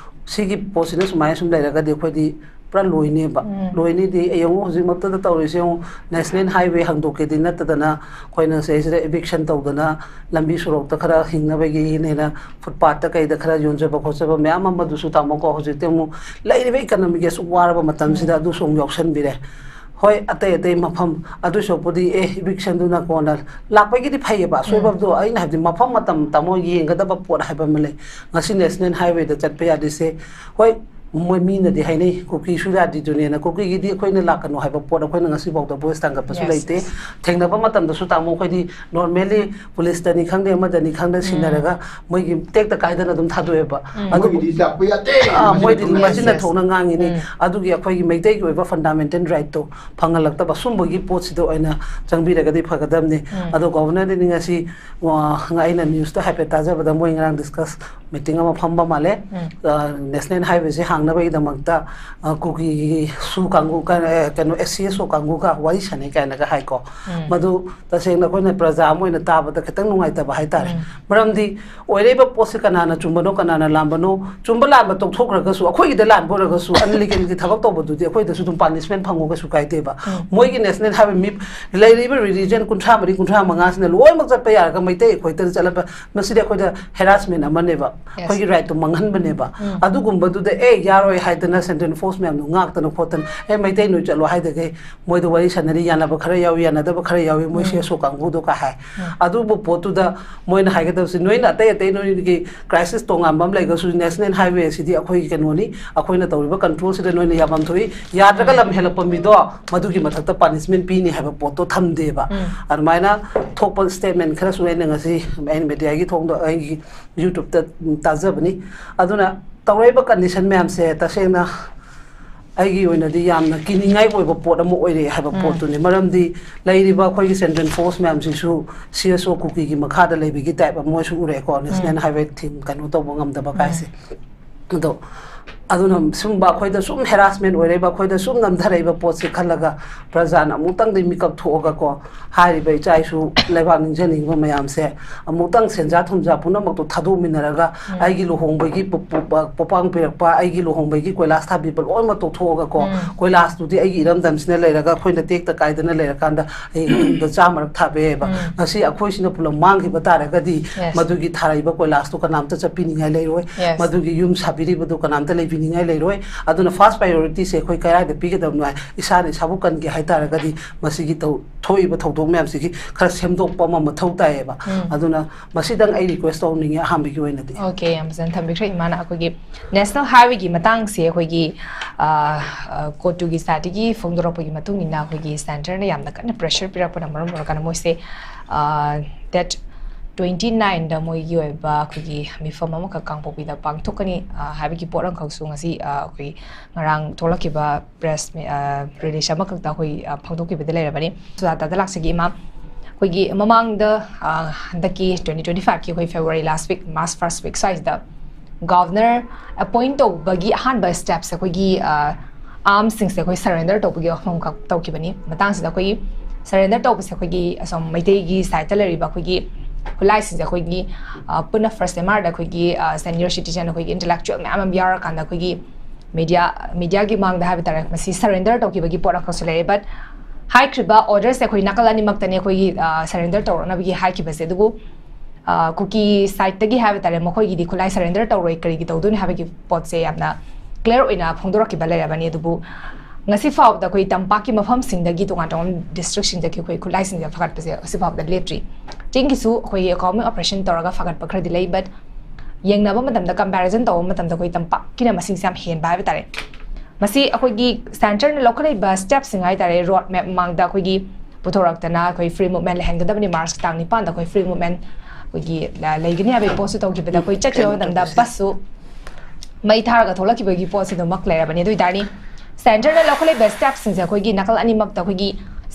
ꯁꯤꯒꯤ ꯄꯣꯠꯁꯤꯅ ꯁꯨꯃꯥꯏꯅ ꯁꯨꯝ ꯂꯩꯔꯒꯗꯤ ꯑꯩꯈꯣꯏꯗꯤ ꯄꯨꯔꯥ ꯂꯣꯏꯅꯦꯕ꯫ ꯎꯝ꯫ ꯂꯣꯏꯅꯤꯗꯤ ꯌꯦꯡꯉꯨ, ꯍꯧꯖꯤꯛꯃꯛꯇꯗ ꯇꯧꯔꯤꯁꯦ ꯌꯦꯡꯉꯨ, national highway ꯍꯥꯡꯗꯣꯛꯀꯦꯗꯤ ꯅꯠꯇꯗꯅ, ꯑꯩꯈꯣꯏꯅ ꯁꯤꯗꯩꯁꯤꯗ eviction ꯇꯧꯗꯅ, ꯂꯝꯕꯤ ꯁꯣꯔꯣꯛꯇ ꯈꯔ ꯍꯤꯡꯅꯕꯒꯤꯅꯦꯅ footpath ꯇ ꯀꯩꯗ ꯈꯔ ꯌꯣꯟꯖꯕ ꯈꯣꯠꯆꯕ ꯃꯌꯥꯝ ꯑꯃꯗꯨꯁꯨ, ꯇꯥꯃꯣꯀꯣ, ꯍꯧꯖꯤꯛꯇꯤ ꯑꯃꯨꯛ ꯂꯩꯔꯤꯕ economy ꯒꯤ ꯑꯁꯨꯛ ꯋꯥꯔꯕ ꯃꯇꯝꯁꯤꯗ ꯎꯝ꯫ ꯑꯗꯨꯁꯨ ꯑꯃꯨꯛ ꯌꯥꯎꯁꯟꯕꯤꯔꯦ꯫ ꯍꯣꯏ, ꯑꯇꯩ ꯑꯇꯩ ꯃꯐꯝ, ꯑꯗꯨ ꯁꯔꯨꯛꯄꯨꯗꯤ, ꯑꯦ, eviction ꯗꯨꯅ ꯀꯣꯟꯅ ꯂꯥꯛꯄꯒꯤꯗꯤ ꯐꯩꯌꯦꯕ, ꯎꯝ꯫ ꯑꯁꯣꯏꯕꯗꯣ ꯑꯩꯅ ꯍꯥꯏꯕꯗꯤ ꯃꯐꯝ ꯃꯇꯝ, ꯇꯥꯃꯣ, ꯌꯦꯡꯒꯗꯕ ꯄꯣꯠ ꯍꯥꯏꯕ ꯑꯃ ꯂꯩ꯫ ꯉꯁꯤ national highway ꯗ ꯆꯠꯄ ꯌꯥꯗ꯭ꯔꯤꯁꯦ, ꯍꯣꯏ, ꯃꯣꯏ ꯃꯤꯅꯗꯤ ꯍꯥꯏꯅꯩ, "ꯀꯨꯀꯤꯁꯨ ꯌꯥꯗ꯭ꯔꯤꯗꯨꯅꯦꯅ"꯫ ꯀꯨꯀꯤꯒꯤꯗꯤ ꯑꯩꯈꯣꯏꯅ ꯂꯥꯛꯀꯅꯨ ꯍꯥꯏꯕ ꯄꯣꯠ ꯑꯩꯈꯣꯏꯅ ꯉꯁꯤꯐꯥꯎꯗ ꯚꯣꯏꯁ ꯊꯥꯡꯒꯠꯄꯁꯨ Yes, ꯂꯩꯇꯦ꯫ yes. ꯊꯦꯡꯅꯕ ꯃꯇꯝꯗꯁꯨ, ꯇꯥꯃꯣ, ꯑꯩꯈꯣꯏꯗꯤ ꯅꯣꯔꯃꯦꯜꯂꯤ ꯄꯨꯂꯤꯁꯇꯅꯤ ꯈꯪꯗꯦ, ꯑꯃꯗꯅꯤ ꯈꯪꯗꯦ, ꯁꯤꯟꯅꯔꯒ ꯃꯣꯏꯒꯤ ꯇꯦꯛꯇ ꯀꯥꯏꯗꯅ ꯑꯗꯨꯝ ꯊꯥꯗꯣꯛꯑꯦꯕ꯫ ꯑꯗꯨ ꯃꯣꯏꯒꯤꯗꯤ ꯂꯥꯛꯄ ꯌꯥꯗꯦ, ꯑꯥ, ꯃꯁꯤꯅ ꯃꯣꯏꯗꯤ ꯊꯣꯛꯅ ꯃꯁꯤꯅ Yes. ꯊꯣꯛꯅ ꯉꯥꯡꯉꯤꯅꯤ꯫ ꯎꯝ. ꯑꯗꯨꯒꯤ ꯑꯩꯈꯣꯏꯒꯤ ꯃꯩꯇꯩꯒꯤ ꯑꯣꯏꯕ ꯐꯟꯗꯥꯃꯦꯟꯇꯦꯜ ꯔꯥꯏꯠꯇꯣ ꯐꯪꯍꯜꯂꯛꯇꯕ ꯁꯨꯝꯕꯒꯤ ꯄꯣꯠꯁꯤꯗ ꯑꯣꯏꯅ ꯆꯪꯕꯤꯔꯒꯗꯤ ꯐꯒꯗꯕꯅꯤ꯫ ꯑꯗꯣ ꯒꯣꯚꯔꯅꯔꯗꯤ ꯉꯁꯤ, ꯑ, ꯑꯩꯅ ꯅ꯭ꯌꯨꯁꯇ ꯍꯥꯏꯐꯦꯠ ꯇꯥꯖꯕꯗ ꯃꯣꯏ ꯉꯔꯥꯡ ꯗꯤꯁꯀꯁ ꯃꯤꯇꯤꯡ ꯑꯃ ꯐꯝꯕ ꯃꯥꯜꯂꯦ꯫ ꯅꯦꯁꯅꯦꯜ ꯍꯥꯏꯋꯦꯁꯦ ꯍꯥꯡꯅꯕꯒꯤꯗꯃꯛꯇ, ꯑ, ꯀꯨꯀꯤꯒꯤ ꯁꯨ ꯀꯥꯡꯕꯨ, ꯀ-, ꯑ, ꯀꯩꯅꯣ, ꯑꯦꯁ ꯁꯤ ꯑꯦꯁ ꯑꯣ ꯀꯥꯡꯕꯨꯒ ꯋꯥꯔꯤ ꯁꯥꯟꯅꯩ ꯀꯥꯏꯅꯒ ꯍꯥꯏꯀꯣ꯫ ꯃꯗꯨ ꯇꯁꯦꯡꯅ ꯑꯩꯈꯣꯏꯅ ꯄ꯭ꯔꯖꯥ ꯑꯃ ꯑꯣꯏꯅ ꯇꯥꯕꯗ ꯈꯤꯇꯪ ꯅꯨꯡꯉꯥꯏꯇꯕ ꯍꯥꯏꯇꯥꯔꯦ꯫ ꯃꯔꯝꯗꯤ ꯑꯣꯏꯔꯛꯏꯕ ꯄꯣꯠꯁꯦ ꯀꯅꯥꯅ ꯆꯨꯝꯕꯅꯣ, ꯀꯅꯥꯅ ꯂꯥꯟꯕꯅꯣ, ꯆꯨꯝꯕ ꯂꯥꯟꯕ ꯇꯣꯛꯊꯣꯛꯈ꯭ꯔꯒꯁꯨ, ꯑꯩꯈꯣꯏꯒꯤꯗ ꯂꯥꯟꯕ ꯑꯣꯏꯔꯒꯁꯨ, ꯑꯟꯂꯤꯒꯦꯜꯒꯤ ꯊꯕꯛ ꯇꯧꯕꯗꯨꯗꯤ ꯑꯩꯈꯣꯏꯗꯁꯨ ꯑꯗꯨꯝ ꯄꯥꯅꯤꯁꯃꯦꯟ ꯐꯪꯉꯣ, ꯀꯩꯁꯨ ꯀꯥꯏꯗꯦꯕ꯫ ꯃꯣꯏꯒꯤ ꯅꯦꯁꯅꯦꯜ ꯍꯥꯏꯋꯦ ꯃꯤ ꯂꯩꯔꯤꯕ ꯔꯤꯂꯤꯖꯟ ꯀꯨꯟꯊ꯭ꯔꯥ ꯃꯔꯤ, ꯀꯨꯟꯊ꯭ꯔꯥ ꯃꯉꯥꯁꯤꯅ ꯂꯣꯏꯅꯃꯛ ꯆꯠꯄ ꯌꯥꯔꯒ ꯃꯩꯇꯩ ꯑꯩꯈꯣꯏꯗ ꯆꯠꯂꯕ, ꯃꯁꯤꯗꯤ ꯑꯩꯈꯣꯏꯗ ꯍꯦꯔꯥꯁꯃꯦꯟ ꯑꯃꯅꯦꯕ꯫ ꯑꯩꯈꯣꯏꯒꯤ ꯔꯥꯏꯠꯇꯣ ꯃꯥꯡꯍꯟꯕꯅꯦꯕ꯫ ꯑꯗꯨꯒꯨꯝꯕꯗꯨꯗ, "ꯑꯦ, ꯌꯥꯔꯣꯏ" ꯍꯥꯏꯗꯅ ꯁꯦꯟꯇ꯭ꯔꯦꯜ ꯐꯣꯔꯁ ꯃꯌꯥꯝꯗꯣ ꯉꯥꯛꯇꯅ ꯈꯣꯠꯇꯅ, "ꯑꯦ, ꯃꯩꯇꯩ ꯅꯣꯏ ꯆꯠꯂꯣ" ꯍꯥꯏꯗꯒꯩ ꯃꯣꯏꯗ ꯋꯥꯔꯤ ꯁꯥꯟꯅꯔꯤ, ꯌꯥꯅꯕ ꯈꯔ ꯌꯥꯎꯏ, ꯌꯥꯅꯗꯕ ꯈꯔ ꯌꯥꯎꯏ, ꯃꯣꯏ ꯁꯤ ꯑꯦꯁ ꯑꯣ ꯀꯥꯡꯕꯨꯗꯣ ꯀꯥ ꯍꯥꯏ꯫ ꯑꯗꯨꯕꯨ ꯄꯣꯠꯇꯨꯗ ꯃꯣꯏꯅ ꯍꯥꯏꯒꯗꯕꯁꯤ, "ꯅꯣꯏꯅ ꯑꯇꯩ ꯑꯇꯩ ꯅꯣꯏꯒꯤ ꯀ꯭ꯔꯥꯏꯁꯤꯁ ꯇꯣꯉꯥꯟꯕ ꯑꯃ ꯂꯩꯔꯒꯁꯨ, ꯅꯦꯁꯅꯦꯜ ꯍꯥꯏꯋꯦ ꯑꯁꯤꯗꯤ ꯑꯩꯈꯣꯏꯒꯤ ꯀꯩꯅꯣꯅꯤ, ꯑꯩꯈꯣꯏꯅ ꯇꯧꯔꯤꯕ ꯀꯟꯇ꯭ꯔꯣꯜꯁꯤꯗ ꯅꯣꯏꯅ ꯌꯥꯐꯝ ꯊꯣꯛꯏ, ꯌꯥꯗ꯭ꯔꯒ ꯂꯝ ꯍꯦꯜꯂꯛꯄ ꯃꯤꯗꯣ ꯃꯗꯨꯒꯤ ꯃꯊꯛꯇ ꯄꯥꯅꯤꯁꯃꯦꯟ ꯄꯤꯅꯤ" ꯍꯥꯏꯕ ꯄꯣꯠꯇꯣ ꯊꯝꯗꯦꯕ꯫ ꯑꯗꯨꯃꯥꯏꯅ ꯊꯣꯛꯄ ꯁ꯭ꯇꯦꯠꯃꯦꯟ ꯈꯔꯁꯨ ꯑꯩꯅ ꯉꯁꯤ ꯑꯩꯅ ꯃꯦꯗꯤꯌꯥꯒꯤ ꯊꯣꯡꯗ ꯑꯩꯒꯤ ꯌꯨꯇ꯭ꯌꯨꯕꯇ ꯇꯥꯖꯕꯅꯤ꯫ ꯑꯗꯨꯅ ꯇꯧꯔꯛꯏꯕ ꯀꯟꯗꯤꯁꯟ ꯃꯌꯥꯝꯁꯦ ꯇꯁꯦꯡꯅ ꯑꯩꯒꯤ ꯑꯣꯏꯅꯗꯤ ꯌꯥꯝꯅ ꯀꯤꯅꯤꯡꯉꯥꯏ ꯑꯣꯏꯕ ꯄꯣꯠ ꯑꯃ ꯑꯣꯏꯔꯛꯑꯦ ꯍꯥꯏꯕ ꯄꯣꯠꯇꯨꯅꯤ꯫ ꯃꯔꯝꯗꯤ ꯂꯩꯔꯤꯕ ꯑꯩꯈꯣꯏꯒꯤ ꯁꯦꯟꯇ꯭ꯔꯦꯜ ꯐꯣꯔꯁ ꯃꯌꯥꯝꯁꯤꯁꯨ ꯁꯤ ꯑꯦꯁ ꯑꯣ ꯀꯨꯀꯤꯒꯤ ꯃꯈꯥꯗ ꯂꯩꯕꯒꯤ ꯇꯥꯏꯞ ꯑꯃ ꯃꯣꯏꯁꯨ ꯎꯔꯛꯑꯦꯀꯣ, ꯅꯦꯁꯅꯦꯜ ꯍꯥꯏꯋꯦ ꯊꯤꯡ ꯀꯩꯅꯣ ꯇꯧꯕ ꯉꯝꯗꯕ ꯀꯥꯏꯁꯦ꯫ ꯑꯗꯣ ꯑꯗꯨꯅ ꯁꯨꯝꯕ ꯑꯩꯈꯣꯏꯗ ꯁꯨꯝ ꯍꯦꯔꯥꯁꯃꯦꯟ ꯑꯣꯏꯔꯛꯏꯕ, ꯑꯩꯈꯣꯏꯗ ꯁꯨꯝ ꯅꯝꯊꯔꯛꯏꯕ ꯄꯣꯠꯁꯦ ꯈꯜꯂꯒ ꯄ꯭ꯔꯖꯥꯅ ꯑꯃꯨꯛꯇꯪꯗꯤ ꯃꯤꯀꯞ ꯊꯣꯛꯑꯒꯀꯣ, ꯍꯥꯏꯔꯤꯕ ꯏꯆꯥ ꯏꯁꯨ ꯂꯩꯕꯥꯛ ꯅꯤꯡꯖꯅꯤꯡꯕ ꯃꯌꯥꯝꯁꯦ ꯑꯃꯨꯛꯇꯪ ꯁꯦꯟꯖꯥ ꯊꯨꯝꯖꯥ ꯄꯨꯝꯅꯃꯛꯇꯣ ꯊꯥꯗꯣꯛꯃꯤꯟꯅꯔꯒ, ꯑꯩꯒꯤ ꯂꯨꯍꯣꯡꯕꯒꯤ ꯄꯨ-, ꯄꯨ-, ꯄ-, ꯄꯣꯄꯥꯡ ꯄꯤꯔꯛꯄ, ꯑꯩꯒꯤ ꯂꯨꯍꯣꯡꯕꯒꯤ ꯀꯣꯏꯂꯥꯁ ꯊꯥꯕꯤꯕ ꯂꯣꯏꯅꯃꯛ ꯇꯣꯛꯊꯣꯛꯑꯒꯀꯣ, ꯀꯣꯏꯂꯥꯁꯇꯨꯗꯤ ꯑꯩꯒꯤ ꯏꯔꯝꯗꯝꯁꯤꯅ ꯂꯩꯔꯒ ꯑꯩꯈꯣꯏꯅ ꯇꯦꯛꯇ ꯀꯥꯏꯗꯅ ꯂꯩꯔꯀꯥꯟꯗ ꯑꯩ ꯌꯨꯝꯗ ꯆꯥꯃꯔꯛ ꯊꯥꯕ ꯌꯥꯏꯑꯕ꯫ ꯉꯁꯤ ꯑꯩꯈꯣꯏꯁꯤꯅ ꯄꯨꯂꯞ ꯃꯥꯡꯈꯤꯕ ꯇꯥꯔꯒꯗꯤ Yes. ꯃꯗꯨꯒꯤ ꯊꯥꯔꯛꯏꯕ ꯀꯣꯏꯂꯥꯁꯇꯣ ꯀꯅꯥꯝꯇ ꯆꯠꯄꯤꯅꯤꯡꯉꯥꯏ ꯂꯩꯔꯣꯏ꯫ Yes. ꯃꯗꯨꯒꯤ ꯌꯨꯝ ꯁꯥꯕꯤꯔꯤꯕꯗꯨ ꯀꯅꯥꯝꯇ ꯂꯩꯕꯤ ꯅꯤꯡꯉꯥꯏ ꯂꯩꯔꯣꯏ꯫ ꯑꯗꯨꯅ first priorityꯁꯦ ꯑꯩꯈꯣꯏ ꯀꯗꯥꯏꯗ ꯄꯤꯒꯗꯕꯅꯣ ꯍꯥꯏ, ꯏꯁꯥꯅ ꯏꯁꯥꯕꯨ ꯀꯟꯒꯦ ꯍꯥꯏ ꯇꯥꯔꯒꯗꯤ ꯃꯁꯤꯒꯤ ꯊꯧ-, ꯊꯣꯛꯏꯕ ꯊꯧꯗꯣꯛ ꯃꯌꯥꯝꯁꯤꯒꯤ ꯈꯔ ꯁꯦꯝꯗꯣꯛꯄ ꯑꯃ ꯃꯊꯧ ꯇꯥꯏꯌꯦꯕ꯫ ꯑꯗꯨꯅ ꯃꯁꯤꯗꯪ ꯑꯩ request ꯇꯧꯅꯤꯡꯉꯤ ꯑꯍꯥꯟꯕꯒꯤ ꯑꯣꯏꯅꯗꯤ꯫ Okay, ꯌꯥꯝ ꯐꯖꯅ ꯊꯝꯕꯤꯈ꯭ꯔꯦ ꯏꯃꯥꯅ꯫ ꯑꯩꯈꯣꯏꯒꯤ National Highwayꯒꯤ ꯃꯇꯥꯡꯁꯦ ꯑꯩꯈꯣꯏꯒꯤ, ꯑ, ꯑ, COTUꯒꯤ sideꯇꯒꯤ ꯐꯣꯡꯗꯣꯔꯛꯄꯒꯤ ꯃꯇꯨꯡ ꯏꯟꯅ ꯑꯩꯈꯣꯏꯒꯤ centreꯅ ꯌꯥꯝꯅ ꯀꯟꯅ pressure ꯄꯤꯔꯛꯄꯅ ꯃꯔꯝ ꯑꯣꯏꯔꯀꯥꯟꯗ ꯃꯣꯏꯁꯦ, ꯑ, date twenty nineꯗ ꯃꯣꯏꯒꯤ ꯑꯣꯏꯕ ꯑꯩꯈꯣꯏꯒꯤ ꯃꯤꯐꯝ ꯑꯃꯈꯛ ꯀꯥꯡꯄꯣꯛꯄꯤꯗ ꯄꯥꯡꯊꯣꯛꯀꯅꯤ, ꯑ, ꯍꯥꯏꯕꯒꯤ ꯄꯣꯠ ꯑꯃꯈꯛꯁꯨ ꯉꯁꯤ, ꯑ, ꯑꯩꯈꯣꯏ ꯉꯔꯥꯡ ꯊꯣꯛꯂꯛꯈꯤꯕ press mi-, ꯑ, release ꯑꯃꯈꯛꯇ ꯑꯩꯈꯣꯏ, ꯑ, ꯐꯣꯡꯗꯣꯛꯈꯤꯕꯗ ꯂꯩꯔꯕꯅꯤ꯫ ꯁꯨꯖꯥꯇꯥꯗ ꯂꯥꯛꯆꯒꯦ ꯏꯃꯥ꯫ ꯑꯩꯈꯣꯏꯒꯤ ꯃꯃꯥꯡꯗ, ꯑ, ꯍꯟꯗꯛꯀꯤ twenty twenty fiveꯀꯤ ꯑꯩꯈꯣꯏ February last week, March first week ꯁ꯭ꯋꯥꯏꯁꯤꯗ Governor appoint ꯇꯧꯕꯒꯤ ꯑꯍꯥꯟꯕ stepꯁꯦ ꯑꯩꯈꯣꯏꯒꯤ, ꯑ, armsꯁꯤꯡꯁꯦ ꯑꯩꯈꯣꯏ surrender ꯇꯧꯕꯒꯤ ꯋꯥꯐꯝꯈꯛ ꯇꯧꯈꯤꯕꯅꯤ꯫ ꯃꯇꯥꯡꯁꯤꯗ ꯑꯩꯈꯣꯏꯒꯤ surrender ꯇꯧꯕꯁꯦ ꯑꯩꯈꯣꯏꯒꯤ ꯑꯁꯣꯝ ꯃꯩꯇꯩꯒꯤ sideꯇ ꯂꯩꯔꯤꯕ ꯑꯩꯈꯣꯏꯒꯤ ꯈꯨꯠꯂꯥꯏꯁꯤꯡꯁꯦ ꯑꯩꯈꯣꯏꯒꯤ, ꯑ, ꯄꯨꯟꯅ first MRꯗ ꯑꯩꯈꯣꯏꯒꯤ, ꯑ, senior citizen, ꯑꯩꯈꯣꯏꯒꯤ intellectual ꯃꯌꯥꯝ ꯑꯃ ꯌꯥꯎꯔꯀꯥꯟꯗ ꯑꯩꯈꯣꯏꯒꯤ media, mediaꯒꯤ ꯃꯥꯡꯗ ꯍꯥꯏꯕ ꯇꯥꯔꯦ, ꯃꯁꯤ surrender ꯇꯧꯈꯤꯕꯒꯤ ꯄꯣꯠ ꯑꯃꯈꯛꯁꯨ ꯂꯩꯔꯦ꯫ But ꯍꯥꯏꯈ꯭ꯔꯤꯕ orderꯁꯦ ꯑꯩꯈꯣꯏ ꯅꯥꯀꯜ ꯑꯅꯤꯃꯛꯇꯅꯦ ꯑꯩꯈꯣꯏꯒꯤ, ꯑ, surrender ꯇꯧꯔꯛꯅꯕꯒꯤ ꯍꯥꯏꯈꯤꯕꯁꯦ꯫ ꯑꯗꯨꯕꯨ, ꯑ, ꯀꯨꯀꯤ sideꯇꯒꯤ ꯍꯥꯏꯕ ꯇꯥꯔꯦ, ꯃꯈꯣꯏꯒꯤꯗꯤ ꯈꯨꯠꯂꯥꯏ surrender ꯇꯧꯔꯣꯏ, ꯀꯔꯤꯒꯤ ꯇꯧꯗꯣꯏꯅꯣ ꯍꯥꯏꯕꯒꯤ ꯄꯣꯠꯁꯦ ꯌꯥꯝꯅ clear ꯑꯣꯏꯅ ꯐꯣꯡꯗꯣꯔꯛꯈꯤꯕ ꯂꯩꯔꯕꯅꯤ꯫ ꯑꯗꯨꯕꯨ ꯉꯁꯤ ꯐꯥꯎꯕꯗ ꯑꯩꯈꯣꯏ ꯇꯝꯄꯥꯛꯀꯤ ꯃꯐꯝꯁꯤꯡꯗꯒꯤ, ꯇꯣꯉꯥꯟ ꯇꯣꯉꯥꯟꯕ districtꯁꯤꯡꯗꯒꯤ ꯑꯩꯈꯣꯏ ꯈꯨꯠꯂꯥꯏꯁꯤꯡꯁꯦ ꯐꯒꯠꯄꯁꯦ ꯍꯧꯖꯤꯛ ꯐꯥꯎꯕꯗ ꯂꯦꯞꯇ꯭ꯔꯤ꯫ ꯆꯤꯡꯒꯤꯁꯨ ꯑꯩꯈꯣꯏꯒꯤ combing operation ꯇꯧꯔꯒ ꯐꯒꯠꯄ ꯈꯔꯗꯤ ꯂꯩ, but ꯌꯦꯡꯅꯕ ꯃꯇꯝꯗ, comparison ꯇꯧꯕ ꯃꯇꯝꯗ ꯑꯩꯈꯣꯏ ꯇꯝꯄꯥꯛꯀꯤꯅ ꯃꯁꯤꯡꯁꯦ ꯌꯥꯝ ꯍꯦꯟꯕ ꯍꯥꯏꯕ ꯇꯥꯔꯦ꯫ ꯃꯁꯤ ꯑꯩꯈꯣꯏꯒꯤ centreꯅ ꯂꯧꯈꯠꯂꯛꯏꯕ stepꯁꯤꯡ ꯍꯥꯏ ꯇꯥꯔꯦ, road map ꯃꯃꯥꯡꯗ ꯑꯩꯈꯣꯏꯒꯤ ꯄꯨꯊꯣꯔꯛꯇꯅ ꯑꯩꯈꯣꯏ free movement ꯂꯩꯍꯟꯒꯗꯕꯅꯤ꯫ Marchꯀꯤ ꯇꯥꯡ ꯅꯤꯄꯥꯟꯗ ꯑꯩꯈꯣꯏ free movement ꯑꯩꯈꯣꯏꯒꯤ, ꯑ, ꯂꯩꯒꯅꯤ ꯍꯥꯏꯕꯒꯤ ꯄꯣꯠꯁꯨ ꯇꯧꯈꯤꯕꯗ ꯑꯩꯈꯣꯏ ꯆꯠꯈꯤꯕ ꯃꯇꯝꯗ busꯁꯨ ꯃꯩ ꯊꯥꯔꯒ ꯊꯣꯛꯂꯛꯈꯤꯕꯒꯤ ꯄꯣꯠꯁꯤꯗꯃꯛ ꯂꯩꯔꯕꯅꯤ꯫ ꯑꯗꯨ ꯑꯣꯏꯇꯥꯔꯗꯤ centreꯅ ꯂꯧꯈꯠꯂꯛꯏꯕ stepꯁꯤꯡꯁꯦ ꯑꯩꯈꯣꯏꯒꯤ ꯅꯥꯀꯜ ꯑꯅꯤꯃꯛꯇ ꯑꯩꯈꯣꯏꯒꯤ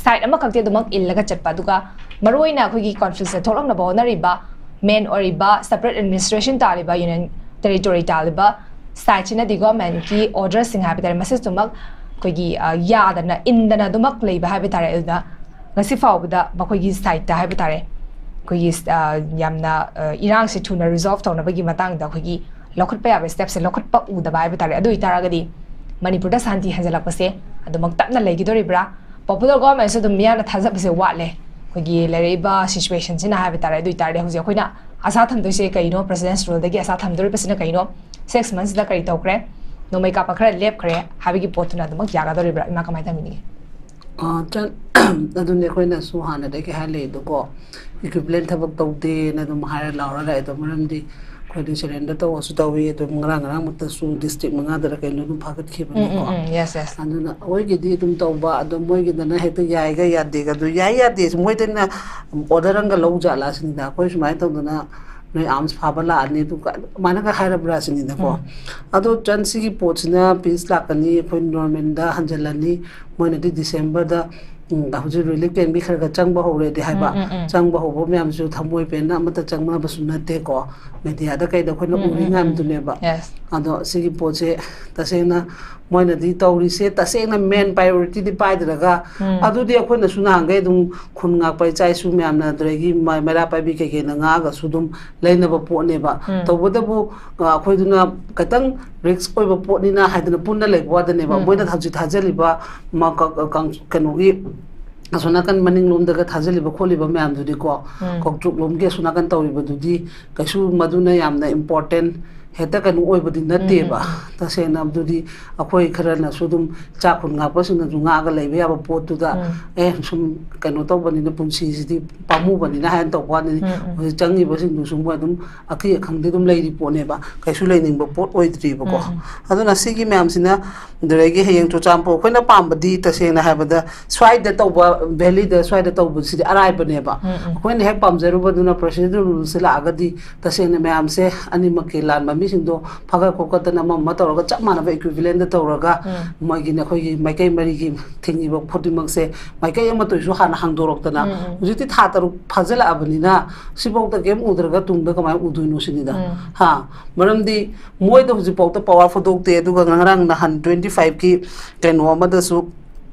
side ꯑꯃꯈꯛꯇꯤ ꯑꯗꯨꯃꯛ ꯏꯜꯂꯒ ꯆꯠꯄ, ꯑꯗꯨꯒ ꯃꯔꯨꯑꯣꯏꯅ ꯑꯩꯈꯣꯏꯒꯤ conflictꯁꯦ ꯊꯣꯛꯂꯛꯅꯕ ꯍꯣꯠꯅꯔꯤꯕ main ꯑꯣꯏꯔꯤꯕ separate administration ꯇꯥꯜꯂꯤꯕ, union territory ꯇꯥꯜꯂꯤꯕ sideꯁꯤꯅꯗꯤ governmentꯀꯤ orderꯁꯤꯡ ꯍꯥꯏꯕ ꯇꯥꯔꯦ, ꯃꯁꯤꯁꯨꯃꯛ ꯑꯩꯈꯣꯏꯒꯤ, ꯑ, ꯌꯥꯗꯅ, ꯏꯟꯗꯅ ꯑꯗꯨꯃꯛ ꯂꯩꯕ ꯍꯥꯏꯕ ꯇꯥꯔꯦ꯫ ꯑꯗꯨꯅ ꯉꯁꯤ ꯐꯥꯎꯕꯗ ꯃꯈꯣꯏꯒꯤ sideꯇ ꯍꯥꯏꯕ ꯇꯥꯔꯦ, ꯑꯩꯈꯣꯏꯒꯤ, ꯑ, ꯌꯥꯝꯅ, ꯑ, ꯏꯔꯥꯡꯁꯦ ꯊꯨꯅ resolve ꯇꯧꯅꯕꯒꯤ ꯃꯇꯥꯡꯗ ꯑꯩꯈꯣꯏꯒꯤ ꯂꯧꯈꯠꯄ ꯌꯥꯕ stepꯁꯦ ꯂꯧꯈꯠꯄ ꯎꯗꯕ ꯍꯥꯏꯕ ꯇꯥꯔꯦ꯫ ꯑꯗꯨ ꯑꯣꯏꯇꯥꯔꯒꯗꯤ ꯃꯅꯤꯄꯨꯔꯗ ꯁꯥꯟꯇꯤ ꯍꯟꯖꯤꯜꯂꯛꯄꯁꯦ ꯑꯗꯨꯃꯛ ꯇꯞꯅ ꯂꯩꯈꯤꯗꯣꯔꯤꯕ꯭ꯔꯥ? Popular governmentꯁꯨ ꯑꯗꯨꯝ ꯃꯤꯌꯥꯝꯅ ꯊꯥꯖꯕꯁꯦ ꯋꯥꯠꯂꯦ꯫ ꯑꯩꯈꯣꯏꯒꯤ ꯂꯩꯔꯛꯏꯕ situationꯁꯤꯅ ꯍꯥꯏꯕ ꯇꯥꯔꯦ꯫ ꯑꯗꯨ ꯑꯣꯏꯇꯥꯔꯗꯤ ꯍꯧꯖꯤꯛ ꯑꯩꯈꯣꯏꯅ ꯑꯁꯥ ꯊꯝꯗꯣꯏꯁꯦ ꯀꯩꯅꯣ? President's ruleꯗꯒꯤ ꯑꯁꯥ ꯊꯝꯗꯣꯔꯤꯕꯁꯤꯅ ꯀꯩꯅꯣ? Six monthsꯗ ꯀꯔꯤ ꯇꯧꯈ꯭ꯔꯦ? ꯅꯣꯡꯃꯩ ꯀꯥꯞꯄ ꯈꯔ ꯂꯦꯞꯈ꯭ꯔꯦ ꯍꯥꯏꯕꯒꯤ ꯄꯣꯠꯇꯨꯅ ꯑꯗꯨꯃꯛ ꯌꯥꯒꯗꯧꯔꯤꯕ꯭ꯔꯥ? ꯏꯃꯥ, ꯀꯃꯥꯏꯅ ꯇꯧꯅꯤꯡꯉꯤ? ꯑꯥ, ꯆꯟ-, ꯑꯗꯨꯅꯦ ꯑꯩꯈꯣꯏꯅꯁꯨ ꯍꯥꯟꯅꯗꯒꯤ ꯍꯥꯏ ꯂꯩꯗꯣꯀꯣ, equivalent ꯊꯕꯛ ꯇꯧꯗꯦꯅ ꯑꯗꯨꯝ ꯍꯥꯏꯔ ꯂꯥꯎꯔ ꯂꯥꯛꯑꯦ꯫ ꯑꯗꯣ ꯃꯔꯝꯗꯤ ꯑꯩꯈꯣꯏꯗꯤ surrender ꯇꯧꯕꯁꯨ ꯇꯧꯏ, ꯑꯗꯨꯝ ꯉꯔꯥꯡ ꯉꯔꯥꯡꯃꯛꯇꯁꯨ district ꯃꯉꯥꯗꯔ ꯀꯩꯅꯣ ꯑꯗꯨꯝ ꯐꯥꯒꯠꯈꯤꯕꯅꯤꯀꯣ꯫ ꯎꯝ, yes, yes. ꯑꯗꯨꯅ ꯑꯩꯈꯣꯏꯒꯤꯗꯤ ꯑꯗꯨꯝ ꯇꯧꯕ, ꯑꯗꯣ ꯃꯣꯏꯒꯤꯗꯅ ꯍꯦꯛꯇ ꯌꯥꯏꯒ ꯌꯥꯗꯦꯒ, ꯑꯗꯨ ꯌꯥꯏ ꯌꯥꯗꯦꯁꯦ ꯃꯣꯏꯗꯅ order ꯑꯃꯒ ꯂꯧ ꯖꯥꯠꯂꯥ ꯁꯤꯅꯤꯗ꯫ ꯑꯩꯈꯣꯏ ꯁꯨꯃꯥꯏꯅ ꯇꯧꯗꯅ ꯅꯣꯏ arms ꯐꯥꯕ ꯂꯥꯛꯑꯅꯤ, ꯑꯗꯨ ꯑꯗꯨꯃꯥꯏꯅꯒ ꯍꯥꯏꯔꯕ꯭ꯔꯥ ꯁꯤꯅꯤꯗꯀꯣ꯫ ꯑꯗꯣ ꯆꯟ, ꯁꯤꯒꯤ ꯄꯣꯠꯁꯤꯅ peace ꯂꯥꯛꯀꯅꯤ, ꯑꯩꯈꯣꯏ normalꯗ ꯍꯟꯖꯤꯜꯂꯅꯤ, ꯃꯣꯏꯅꯗꯤ Decemberꯗ, ꯎꯝ, ꯍꯧꯖꯤꯛ relief campꯀꯤ ꯈꯔ ꯈꯔ ꯆꯪꯕ ꯍꯧꯔꯦꯗꯤ ꯍꯥꯏꯕ꯫ ꯆꯪꯕ ꯍꯧꯕ ꯃꯌꯥꯝꯁꯨ ꯊꯃꯣꯏ ꯄꯦꯟꯅ ꯑꯃꯠꯇ ꯆꯪꯅꯕꯁꯨ ꯅꯠꯇꯦꯀꯣ, mediaꯗ ꯀꯩꯗ ꯑꯩꯈꯣꯏꯅ ꯎꯔꯤ ꯃꯌꯥꯝꯗꯨꯅꯦꯕ꯫ Yes. ꯑꯗꯣ ꯁꯤꯒꯤ ꯄꯣꯠꯁꯦ ꯇꯁꯦꯡꯅ ꯃꯣꯏꯅꯗꯤ ꯇꯧꯔꯤꯁꯦ ꯇꯁꯦꯡꯅ main priorityꯗꯤ ꯄꯥꯏꯗ꯭ꯔꯒ, ꯑꯗꯨꯗꯤ ꯑꯩꯈꯣꯏꯅꯁꯨ ꯅꯍꯥꯟꯈꯩ ꯑꯗꯨꯝ ꯈꯨꯟ ꯉꯥꯛꯄ ꯏꯆꯥ ꯏꯁꯨ ꯃꯌꯥꯝꯅ, ꯑꯗꯨꯗꯒꯤ ꯃ-, ꯃꯩꯔꯥ ꯄꯥꯏꯕꯤ ꯀꯩꯀꯩꯅ ꯉꯥꯛꯑꯒꯁꯨ ꯑꯗꯨꯝ ꯂꯩꯅꯕ ꯄꯣꯠꯅꯦꯕ꯫ ꯇꯧꯕꯇꯕꯨ, ꯑ, ꯑꯩꯈꯣꯏꯗꯨꯅ ꯈꯤꯇꯪ risk ꯑꯣꯏꯕ ꯄꯣꯠꯅꯤꯅ ꯍꯥꯏꯗꯅ ꯄꯨꯟꯅ ꯂꯩꯕ ꯋꯥꯗꯅꯦꯕ꯫ ꯃꯣꯏꯅ ꯍꯧꯖꯤꯛ ꯊꯥꯖꯤꯜꯂꯤꯕ ꯃ-, ꯀ-, ꯀ-, ꯀꯪ-, ꯀꯩꯅꯣꯒꯤ ꯑꯁꯣꯝ ꯅꯥꯀꯟ ꯃꯅꯤꯡꯂꯣꯝꯗꯒ ꯊꯥꯖꯤꯜꯂꯤꯕ ꯈꯣꯠꯂꯤꯕ ꯃꯌꯥꯝꯗꯨꯗꯤꯀꯣ, ꯀꯧꯇ꯭ꯔꯨꯛꯂꯣꯝꯒꯤ ꯑꯁꯣꯝ ꯅꯥꯀꯟ ꯇꯧꯔꯤꯕꯗꯨꯗꯤ ꯀꯩꯁꯨ ꯃꯗꯨꯅ ꯌꯥꯝꯅ important ꯍꯦꯛꯇ ꯀꯩꯅꯣ ꯑꯣꯏꯕꯗꯤ ꯅꯠꯇꯦꯕ꯫ ꯇꯁꯦꯡꯅ ꯑꯗꯨꯗꯤ ꯑꯩꯈꯣꯏ ꯈꯔꯅꯁꯨ ꯑꯗꯨꯝ ꯆꯥꯛ ꯈꯨꯟ ꯉꯥꯛꯄꯁꯤꯡꯅꯁꯨ ꯉꯥꯛꯑꯒ ꯂꯩꯕ ꯌꯥꯕ ꯄꯣꯠꯇꯨꯗ, ꯑꯦ, ꯁꯨꯝ ꯀꯩꯅꯣ ꯇꯧꯕꯅꯤꯅ, ꯄꯨꯟꯁꯤꯁꯤꯗꯤ ꯄꯥꯝꯃꯨꯕꯅꯤꯅ ꯍꯥꯏꯅ ꯇꯧꯕ ꯋꯥꯅꯤ꯫ ꯍꯧꯖꯤꯛ ꯆꯪꯉꯤꯕꯁꯤꯡꯗꯨꯁꯨ ꯃꯣꯏ ꯑꯗꯨꯝ ꯑꯀꯤ ꯑꯈꯪꯗꯤ ꯑꯗꯨꯝ ꯂꯩꯔꯤ ꯄꯣꯠꯅꯦꯕ, ꯀꯩꯁꯨ ꯂꯩꯅꯤꯡꯕ ꯄꯣꯠ ꯑꯣꯏꯗ꯭ꯔꯤꯕꯀꯣ꯫ ꯑꯗꯨꯅ ꯁꯤꯒꯤ ꯃꯌꯥꯝꯁꯤꯅ, ꯑꯗꯨꯗꯒꯤ ꯍꯌꯦꯡ ꯆꯨꯔꯆꯥꯟꯄꯨꯔ ꯑꯩꯈꯣꯏꯅ ꯄꯥꯝꯕꯗꯤ, ꯇꯁꯦꯡꯅ ꯍꯥꯏꯕꯗ, ꯁ꯭ꯋꯥꯏꯗ ꯇꯧꯕ, valleyꯗ ꯁ꯭ꯋꯥꯏꯗ ꯇꯧꯕꯁꯤꯗꯤ ꯑꯔꯥꯏꯕꯅꯦꯕ꯫ ꯑꯩꯈꯣꯏꯅ ꯍꯦꯛ ꯄꯥꯝꯖꯔꯨꯕꯗꯨꯅ procedural ruleꯁꯦ ꯂꯥꯛꯑꯒꯗꯤ, ꯇꯁꯦꯡꯅ ꯃꯌꯥꯝꯁꯦ, ꯑꯅꯤꯃꯛꯀꯤ ꯂꯥꯟꯕ ꯃꯤꯁꯤꯡꯗꯣ ꯐꯒꯠ ꯈꯣꯠꯀꯠꯇꯅ ꯑꯃ ꯑꯃ ꯇꯧꯔꯒ ꯆꯞ ꯃꯥꯟꯅꯕ equivalentꯗ ꯇꯧꯔꯒ, ꯃꯣꯏꯒꯤꯅ ꯑꯩꯈꯣꯏꯒꯤ ꯃꯥꯏꯀꯩ ꯃꯔꯤꯒꯤ ꯊꯤꯡꯉꯤꯕ ꯈꯨꯗꯤꯡꯃꯛꯁꯦ ꯃꯥꯏꯀꯩ ꯑꯃꯠꯇ ꯑꯣꯏꯁꯨ ꯍꯥꯟꯅ ꯍꯥꯡꯗꯣꯔꯛꯇꯅ, ꯍꯧꯖꯤꯛꯇꯤ ꯊꯥ ꯇꯔꯨꯛ ꯐꯥꯖꯤꯜꯂꯛꯑꯕꯅꯤꯅ, ꯁꯤꯐꯥꯎꯗ ꯀꯩꯝ ꯎꯗ꯭ꯔꯒ ꯇꯨꯡꯗ ꯀꯃꯥꯏꯅ ꯎꯗꯣꯏꯅꯣ ꯁꯤꯅꯤꯗ꯫ ꯍꯥ? ꯃꯔꯝꯗꯤ ꯃꯣꯏꯗ ꯍꯧꯖꯤꯛꯐꯥꯎꯗ power ꯐꯨꯗꯣꯛꯇꯦ꯫ ꯑꯗꯨꯒ ꯉꯔꯥꯡ ꯅꯍꯥꯟ twenty fiveꯀꯤ ꯀꯩꯅꯣ ꯑꯃꯗꯁꯨ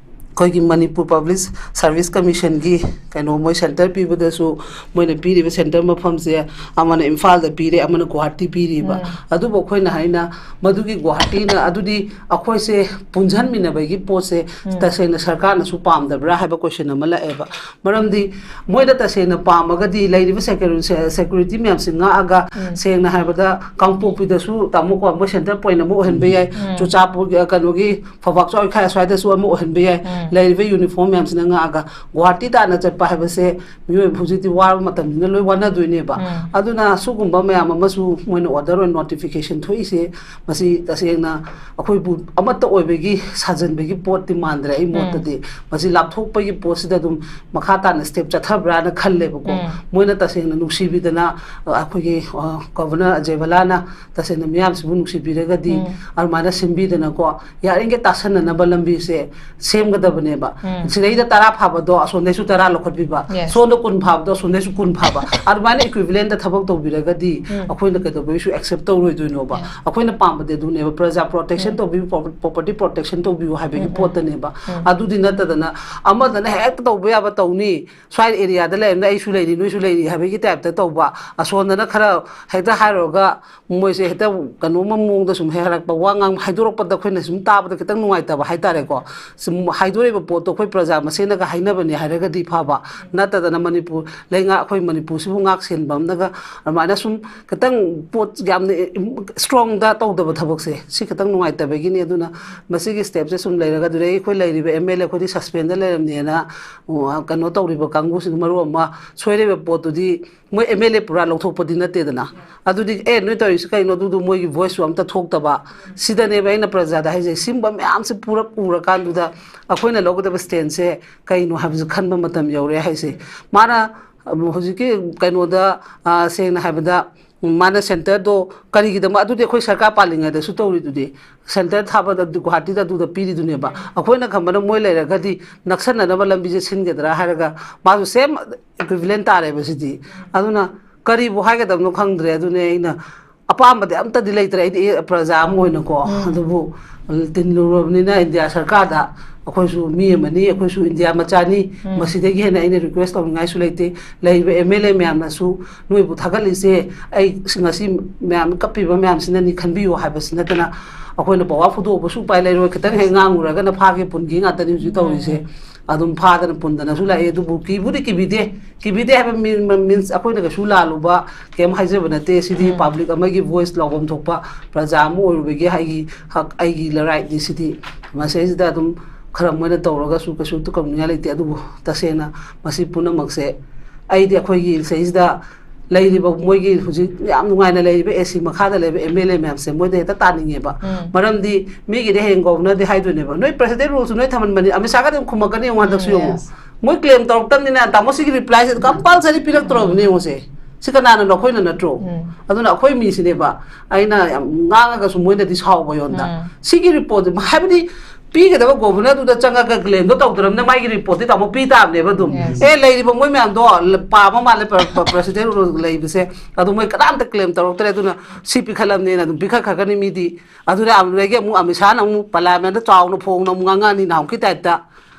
ꯑꯩꯈꯣꯏꯒꯤ ꯃꯅꯤꯄꯨꯔ ꯄꯕ꯭ꯂꯤꯛ ꯁꯥꯔꯚꯤꯁ ꯀꯃꯤꯁꯟꯒꯤ ꯀꯩꯅꯣ, ꯃꯣꯏ ꯁꯦꯟꯇꯔ ꯄꯤꯕꯗꯁꯨ ꯃꯣꯏꯅ ꯄꯤꯔꯤꯕ ꯁꯦꯟꯇꯔ ꯃꯐꯝꯁꯦ ꯑꯃꯅ ꯏꯝꯐꯥꯜꯗ ꯄꯤꯔꯦ, ꯑꯃꯅ ꯒꯨꯋꯥꯍꯥꯇꯤ ꯄꯤꯔꯤꯕ꯫ ꯑꯗꯨꯕꯨ ꯑꯩꯈꯣꯏꯅ ꯍꯥꯏꯅ, ꯃꯗꯨꯒꯤ ꯒꯨꯋꯥꯍꯥꯇꯤꯅ ꯑꯗꯨꯗꯤ ꯑꯩꯈꯣꯏꯁꯦ ꯄꯨꯟꯁꯤꯟꯃꯤꯟꯅꯕꯒꯤ ꯄꯣꯠꯁꯦ ꯇꯁꯦꯡꯅ ꯁꯔꯀꯥꯔꯅꯁꯨ ꯄꯥꯝꯗꯕ꯭ꯔꯥ ꯍꯥꯏꯕ ꯀꯣꯏꯁꯟ ꯑꯃ ꯂꯥꯛꯑꯦꯕ꯫ ꯃꯔꯝꯗꯤ ꯃꯣꯏꯅ ꯇꯁꯦꯡꯅ ꯄꯥꯝꯃꯒꯗꯤ ꯂꯩꯔꯤꯕ ꯁꯦꯀ꯭ꯌꯨꯔꯤ-, ꯁꯦ-, ꯁꯦꯀ꯭ꯌꯨꯔꯤꯇꯤ ꯃꯌꯥꯝꯁꯤ ꯉꯥꯛꯑꯒ, ꯁꯦꯡꯅ ꯍꯥꯏꯕꯗ ꯀꯥꯡꯄꯣꯛꯄꯤꯗꯁꯨ ꯇꯥꯃꯣꯀꯣ ꯃꯣꯏ ꯁꯦꯟꯇꯔ ꯄꯣꯏꯟ ꯑꯃ ꯑꯣꯏꯍꯟꯕ ꯌꯥꯏ, ꯆꯨꯔꯆꯥꯟꯄꯨꯔꯒꯤ, ꯀꯩꯅꯣꯒꯤ ꯐꯧꯕꯥꯛꯆꯥꯎ ꯏꯈꯥꯏ ꯑꯁ꯭ꯋꯥꯏꯗꯁꯨ ꯑꯃ ꯑꯣꯏꯍꯟꯕ ꯌꯥꯏ꯫ ꯂꯩꯔꯤꯕ ꯌꯨꯅꯤꯐꯣꯔꯝ ꯃꯌꯥꯝꯁꯤꯅ ꯉꯥꯛꯑꯒ ꯒꯨꯋꯥꯍꯥꯇꯤ ꯇꯥꯟꯅ ꯆꯠꯄ ꯍꯥꯏꯕꯁꯦ ꯃꯤꯑꯣꯏꯕ ꯍꯧꯖꯤꯛꯇꯤ ꯋꯥꯔꯕ ꯃꯇꯝꯅꯤꯅ ꯂꯣꯏ ꯋꯥꯅꯗꯣꯏꯅꯦꯕ꯫ ꯑꯗꯨꯅ ꯁꯤꯒꯨꯝꯕ ꯃꯌꯥꯝ ꯑꯃꯁꯨ ꯃꯣꯏꯅ ꯑꯣꯔꯗꯔ ꯑꯣꯏꯅ ꯅꯣꯇꯤꯐꯤꯀꯦꯁꯟ ꯊꯣꯛꯏꯁꯦ, ꯃꯁꯤ ꯇꯁꯦꯡꯅ ꯑꯩꯈꯣꯏꯕꯨ ꯑꯃꯠꯇ ꯑꯣꯏꯕꯒꯤ ꯁꯥꯖꯟꯕꯒꯤ ꯄꯣꯠꯇꯤ ꯃꯥꯟꯗ꯭ꯔꯦ꯫ ꯑꯩ ꯃꯣꯠꯇꯗꯤ ꯃꯁꯤ ꯂꯥꯞꯊꯣꯛꯄꯒꯤ ꯄꯣꯠꯁꯤꯗ ꯑꯗꯨꯝ ꯃꯈꯥ ꯇꯥꯅ ꯁ꯭ꯇꯦꯞ ꯆꯠꯊꯕ꯭ꯔꯥꯅ ꯈꯜꯂꯦꯕꯀꯣ꯫ ꯃꯣꯏꯅ ꯇꯁꯦꯡꯅ ꯅꯨꯡꯁꯤꯕꯤꯗꯅ, ꯑ, ꯑꯩꯈꯣꯏꯒꯤ, ꯑ, ꯒꯣꯚꯔꯅꯔ ꯑꯖꯦ ꯚꯂꯥꯅ ꯇꯁꯦꯡꯅ ꯃꯤꯌꯥꯝꯁꯤꯕꯨ ꯅꯨꯡꯁꯤꯕꯤꯔꯒꯗꯤ ꯑꯗꯨꯃꯥꯏꯅ ꯁꯤꯟꯕꯤꯗꯅꯀꯣ, ꯌꯥꯔꯤꯈꯩ ꯇꯥꯁꯟꯅꯅꯕ ꯂꯝꯕꯤꯁꯦ ꯁꯦꯝꯒꯗꯕꯅꯦꯕ꯫ ꯁꯤꯗꯩꯗ ꯇꯔꯥ ꯐꯥꯕꯗꯣ ꯑꯁꯣꯝꯗꯩꯁꯨ ꯇꯔꯥ ꯂꯧꯈꯠꯄꯤꯕ, Yes. ꯁꯣꯝꯗ ꯀꯨꯟ ꯐꯥꯕꯗꯣ ꯑꯁꯣꯝꯗꯩꯁꯨ ꯀꯨꯟ ꯐꯥꯕ, ꯑꯗꯨꯃꯥꯏꯅ ꯏꯀ꯭ꯋꯤꯚꯤꯂꯦꯟꯗ ꯊꯕꯛ ꯇꯧꯕꯤꯔꯒꯗꯤ ꯑꯩꯈꯣꯏꯅ ꯀꯩꯗꯧꯕꯒꯤꯁꯨ ꯑꯦꯛꯁꯦꯞ ꯇꯧꯔꯣꯏꯗꯣꯏꯅꯣꯕ? ꯑꯩꯈꯣꯏꯅ ꯄꯥꯝꯕꯗꯤ ꯑꯗꯨꯅꯦꯕ, ꯄ꯭ꯔꯖꯥ ꯄ꯭ꯔꯣꯇꯦꯛꯁꯟ ꯇꯧꯕꯤꯌꯨ, ꯄ꯭ꯔꯣ-, ꯄ꯭ꯔꯣꯄꯔꯇꯤ ꯄ꯭ꯔꯣꯇꯦꯛꯁꯟ ꯇꯧꯕꯤꯌꯨ ꯍꯥꯏꯕꯒꯤ ꯄꯣꯠꯇꯅꯦꯕ꯫ ꯑꯗꯨꯗꯤ ꯅꯠꯇꯗꯅ ꯑꯃꯗꯅ ꯍꯦꯛꯇ ꯇꯧꯕ ꯌꯥꯕ ꯇꯧꯅꯤ, ꯁ꯭ꯋꯥꯏ ꯑꯦꯔꯤꯌꯥꯗ ꯂꯩꯔꯝꯅ ꯑꯩꯁꯨ ꯂꯩꯔꯤ, ꯅꯣꯏꯁꯨ ꯂꯩꯔꯤ ꯍꯥꯏꯕꯒꯤ ꯇꯥꯏꯞꯇ ꯇꯧꯕ, ꯑꯁꯣꯝꯗꯅ ꯈꯔ ꯍꯦꯛꯇ ꯍꯥꯏꯔꯨꯔꯒ ꯃꯣꯏꯁꯦ ꯍꯦꯛꯇ ꯀꯩꯅꯣꯝꯃ ꯃꯑꯣꯡꯗ ꯁꯨꯝ ꯍꯥꯏꯔꯛꯄ, ꯋꯥ ꯉꯥꯡ ꯍꯥꯏꯗꯣꯔꯛꯄꯗ ꯑꯩꯈꯣꯏꯅ ꯁꯨꯝ ꯇꯥꯕꯗ ꯈꯤꯇꯪ ꯅꯨꯡꯉꯥꯏꯇꯕ ꯍꯥꯏꯇꯥꯔꯦꯀꯣ꯫ ꯁꯨꯝ ꯍꯥꯏꯗꯣꯔꯛꯏꯕ ꯄꯣꯠꯇꯣ ꯑꯩꯈꯣꯏ ꯄ꯭ꯔꯖꯥ ꯃꯁꯦꯟꯅꯒ ꯍꯥꯏꯅꯕꯅꯦ ꯍꯥꯏꯔꯒꯗꯤ ꯐꯕ, ꯅꯠꯇꯗꯅ ꯃꯅꯤꯄꯨꯔ ꯂꯩꯉꯥꯛ, ꯑꯩꯈꯣꯏ ꯃꯅꯤꯄꯨꯔꯁꯤꯕꯨ ꯉꯥꯛ ꯁꯦꯟꯕ ꯑꯃꯅꯒ ꯑꯗꯨꯃꯥꯏꯅ ꯁꯨꯝ ꯈꯤꯇꯪ ꯄꯣꯠ ꯌꯥꯝꯅ ꯏꯁꯇ꯭ꯔꯣꯡꯗ ꯇꯧꯗꯕ ꯊꯕꯛꯁꯦ, ꯁꯤ ꯈꯤꯇꯪ ꯅꯨꯡꯉꯥꯏꯇꯕꯒꯤꯅꯤ꯫ ꯑꯗꯨꯅ ꯃꯁꯤꯒꯤ ꯁ꯭ꯇꯦꯞꯁꯦ ꯁꯨꯝ ꯂꯩꯔꯒ, ꯑꯗꯨꯗꯒꯤ ꯑꯩꯈꯣꯏ ꯂꯩꯔꯤꯕ ꯑꯦꯝ ꯑꯦꯜ ꯑꯦ ꯑꯩꯈꯣꯏꯗꯤ ꯁꯁꯄꯦꯟꯗ ꯂꯩꯔꯝꯅꯦꯅ, ꯎ, ꯀꯩꯅꯣ ꯇꯧꯔꯤꯕ ꯀꯥꯡꯕꯨꯁꯤꯡꯗꯨ ꯃꯔꯨ ꯑꯃ, ꯁꯣꯏꯔꯤꯕ ꯄꯣꯠꯇꯨꯗꯤ ꯃꯣꯏ ꯑꯦꯝ ꯑꯦꯜ ꯑꯦ ꯄꯨꯔꯥ ꯂꯧꯊꯣꯛꯄꯗꯤ ꯅꯠꯇꯦꯗꯅ꯫ ꯑꯗꯨꯗꯤ, "ꯑꯦ, ꯅꯣꯏ ꯇꯧꯔꯤꯁꯤ ꯀꯩꯅꯣ?" ꯑꯗꯨꯗꯨ ꯃꯣꯏꯒꯤ ꯚꯣꯏꯁꯁꯨ ꯑꯝꯇ ꯊꯣꯛꯇꯕ꯫ ꯁꯤꯗꯅꯦꯕ ꯑꯩꯅ ꯄ꯭ꯔꯖꯥꯗ ꯍꯥꯏꯖꯩ, ꯁꯤꯒꯨꯝꯕ ꯃꯌꯥꯝꯁꯦ ꯄꯨꯔꯞ ꯎꯔꯀꯥꯟꯗꯨꯗ ꯑꯩꯈꯣꯏꯅ ꯂꯧꯒꯗꯕ ꯁ꯭ꯇꯦꯟꯁꯦ ꯀꯩꯅꯣ ꯍꯥꯏꯕꯁꯦ ꯈꯟꯕ ꯃꯇꯝ ꯌꯧꯔꯦ ꯍꯥꯏꯁꯦ꯫ ꯃꯥꯅ, ꯑꯝ, ꯍꯧꯖꯤꯛꯀꯤ ꯀꯩꯅꯣꯗ, ꯑ, ꯁꯦꯡꯅ ꯍꯥꯏꯕꯗ, ꯎꯝ, ꯃꯥꯅ ꯁꯦꯟꯇꯔꯗꯣ ꯀꯔꯤꯒꯤꯗꯃꯛ, ꯑꯗꯨꯗꯤ ꯑꯩꯈꯣꯏ ꯁꯔꯀꯥꯔ ꯄꯥꯜꯂꯤꯉꯩꯗꯁꯨ ꯇꯧꯔꯤꯗꯨꯗꯤ, ꯁꯦꯟꯇꯔ ꯊꯥꯕꯗ ꯑꯗꯨ ꯒꯨꯍꯥꯇꯤꯗ ꯑꯗꯨꯗ ꯄꯤꯔꯤꯗꯨꯅꯦꯕ꯫ ꯑꯩꯈꯣꯏꯅ ꯈꯟꯕꯅ ꯃꯣꯏ ꯂꯩꯔꯒꯗꯤ ꯅꯛꯁꯟꯅꯅꯕ ꯂꯝꯕꯤꯁꯦ ꯁꯤꯟꯒꯗ꯭ꯔꯥ ꯍꯥꯏꯔꯒ, ꯃꯥꯁꯨ ꯁꯦꯝ ꯏꯀ꯭ꯋꯤꯚꯤꯂꯦꯟ ꯇꯥꯔꯦꯕ ꯁꯤꯗꯤ꯫ ꯑꯗꯨꯅ ꯀꯔꯤꯕꯨ ꯍꯥꯏꯒꯗꯕꯅꯣ ꯈꯪꯗ꯭ꯔꯦ꯫ ꯑꯗꯨꯅꯦ ꯑꯩꯅ ꯑꯄꯥꯝꯕꯗꯤ ꯑꯝꯇꯗꯤ ꯂꯩꯇ꯭ꯔꯦ ꯑꯩꯗꯤ, ꯑꯦ, ꯄ꯭ꯔꯖꯥ ꯑꯃ ꯑꯣꯏꯅꯀꯣ꯫ ꯑꯗꯨꯕꯨ ꯇꯤꯜꯂꯨꯔꯕꯅꯤꯅ ꯏꯟꯗꯤꯌꯥ ꯁꯔꯀꯥꯔꯗ ꯑꯩꯈꯣꯏꯁꯨ ꯃꯤ ꯑꯃꯅꯤ, ꯑꯩꯈꯣꯏꯁꯨ ꯏꯟꯗꯤꯌꯥ ꯃꯆꯥꯅꯤ꯫ ꯎꯝ꯫ ꯃꯁꯤꯗꯒꯤ ꯍꯦꯟꯅ ꯑꯩꯅ request ꯇꯧꯅꯤꯡꯉꯥꯏꯁꯨ ꯂꯩꯇꯦ꯫ ꯂꯩꯔꯤꯕ M L A ꯃꯌꯥꯝꯅꯁꯨ ꯅꯣꯏꯕꯨ ꯊꯥꯒꯠꯂꯤꯁꯦ, ꯑꯩ ꯉꯁꯤ ꯃꯌꯥꯝ ꯀꯞꯄꯤꯕ ꯃꯌꯥꯝꯁꯤꯅꯅꯤ ꯈꯟꯕꯤꯌꯨ ꯍꯥꯏꯕꯁꯤ ꯅꯠꯇꯅ, ꯑꯩꯈꯣꯏꯅ ꯄꯋꯥ ꯐꯨꯗꯣꯛꯎꯕꯁꯨ ꯎꯄꯥꯏ ꯂꯩꯔꯣꯏ꯫ ꯈꯤꯇꯪ ꯍꯦꯛ ꯉꯥꯡꯉꯨꯔꯒꯅ ꯐꯥꯒꯦ ꯄꯨꯟꯒꯦ ꯉꯥꯛꯇꯅꯤ ꯍꯧꯖꯤꯛ ꯇꯧꯔꯤꯁꯦ꯫ ꯎꯝ꯫ ꯑꯗꯨꯝ ꯐꯥꯗꯅ ꯄꯨꯟꯗꯅꯁꯨ ꯂꯥꯛꯑꯦ꯫ ꯑꯗꯨꯕꯨ ꯀꯤꯕꯨꯗꯤ ꯀꯤꯕꯤꯗꯦ, ꯀꯤꯕꯤꯗꯦ ꯍꯥꯏꯕ means ꯑꯩꯈꯣꯏꯅ ꯀꯩꯁꯨ ꯂꯥꯜꯂꯨꯕ ꯀꯩꯝ ꯍꯥꯏꯖꯕ ꯅꯠꯇꯦ꯫ ꯁꯤꯗꯤ ꯎꯝ꯫ Public ꯑꯃꯒꯤ voice ꯂꯧꯐꯝ ꯊꯣꯛꯄ ꯄ꯭ꯔꯖꯥ ꯑꯃ ꯑꯣꯏꯔꯨꯕꯒꯤ ꯑꯩꯒꯤ ꯍꯛ, ꯑꯩꯒꯤ right ꯅꯤ ꯁꯤꯗꯤ꯫ ꯃꯁꯤꯗꯩꯁꯤꯗ ꯑꯗꯨꯝ ꯈꯔ ꯃꯣꯏꯅ ꯇꯧꯔꯒꯁꯨ ꯀꯩꯁꯨ ꯇꯧꯅꯤꯡꯉꯥꯏ ꯂꯩꯇꯦ꯫ ꯑꯗꯨꯕꯨ ꯇꯁꯦꯡꯅ ꯃꯁꯤ ꯄꯨꯝꯅꯃꯛꯁꯦ ꯑꯩꯗꯤ ꯑꯩꯈꯣꯏꯒꯤ ꯁꯤꯗꯩꯁꯤꯗ ꯂꯩꯔꯤꯕ, ꯃꯣꯏꯒꯤ ꯍꯧꯖꯤꯛ ꯌꯥꯝ ꯅꯨꯡꯉꯥꯏꯅ ꯂꯩꯔꯤꯕ A C ꯃꯈꯥꯗ ꯂꯩꯕ M L A ꯃꯌꯥꯝꯁꯦ ꯃꯣꯏꯗ ꯍꯦꯛꯇ ꯇꯥꯅꯤꯡꯉꯦꯕ꯫ ꯎꯝ꯫ ꯃꯔꯝꯗꯤ ꯃꯤꯒꯤꯗꯤ ꯍꯌꯦꯡ Governorꯗꯤ ꯍꯥꯏꯗꯣꯏꯅꯦꯕ, "ꯅꯣꯏ President Ruleꯁꯨ ꯅꯣꯏ ꯊꯝꯍꯟꯕꯅꯤ", ꯑꯃꯤꯠ ꯁꯥꯍꯒꯗꯤ ꯑꯗꯨꯝ ꯈꯨꯝꯃꯛꯀꯅꯤ꯫ ꯌꯦꯡꯉꯨ, ꯍꯟꯗꯛꯁꯨ ꯎꯝ, ꯌꯦꯡꯉꯨ꯫ Yes꯫ ꯃꯣꯏ claim ꯇꯧꯔꯛꯇꯕꯅꯤꯅ ꯇꯥꯃꯣ ꯁꯤꯒꯤ replyꯁꯦ compulsory ꯄꯤꯔꯛꯇ꯭ꯔꯕꯅꯦ꯫ ꯎꯝ꯫ ꯌꯦꯡꯉꯨꯁꯦ, ꯁꯤ ꯀꯅꯥꯅꯅꯣ? ꯑꯩꯈꯣꯏꯅ ꯅꯠꯇ꯭ꯔꯣ? ꯎꯝ꯫ ꯑꯗꯨꯅ ꯑꯩꯈꯣꯏ ꯃꯤꯁꯤꯅꯦꯕ꯫ ꯑꯩꯅ ꯌꯥꯝ ꯉꯥꯡꯉꯒꯁꯨ ꯃꯣꯏꯅꯗꯤ ꯁꯥꯎꯕ ꯑꯩꯉꯣꯟꯗ꯫ ꯎꯝ꯫ ꯁꯤꯒꯤ reportꯁꯦ, ꯍꯥꯏꯕꯗꯤ ꯄꯤꯒꯗꯕ Governorꯗꯨꯗ ꯆꯪꯉꯒ claimꯗꯣ ꯇꯧꯗ꯭ꯔꯕꯅꯤꯅ ꯃꯥꯒꯤ reportꯇꯤ ꯇꯥꯃꯣ ꯄꯤ ꯇꯥꯕꯅꯦꯕ ꯑꯗꯨꯝ꯫ Yes꯫ ꯑꯦ, ꯂꯩꯔꯤꯕ ꯃꯣꯏ ꯃꯌꯥꯝꯗꯣ ꯄꯥꯕ ꯃꯥꯜꯂꯦ, ꯄ꯭ꯔ-, ꯄ꯭ꯔ-, President Rule ꯂꯩꯕꯁꯦ꯫ ꯑꯗꯨ ꯃꯣꯏ ꯀꯅꯥꯝꯇ claim ꯇꯧꯔꯛꯇ꯭ꯔꯦ꯫ ꯑꯗꯨꯅ ꯁꯤ ꯄꯤꯈꯠꯂꯕꯅꯦꯅ ꯑꯗꯨꯝ ꯄꯤꯈꯠꯈ꯭ꯔꯒꯅꯤ ꯃꯤꯗꯤ꯫ ꯑꯗꯨꯅ ꯑꯗꯨꯗꯒꯤ ꯑꯃꯨꯛ ꯑꯃꯤꯠ ꯁꯥꯍꯅ ꯑꯃꯨꯛ Parliamentꯇ ꯆꯥꯎꯅ ꯐꯣꯡꯅ ꯑꯃꯨꯛ ꯉꯥꯡꯉꯛꯑꯅꯤ ꯅꯍꯥꯟꯃꯨꯛꯀꯤ typeꯇ꯫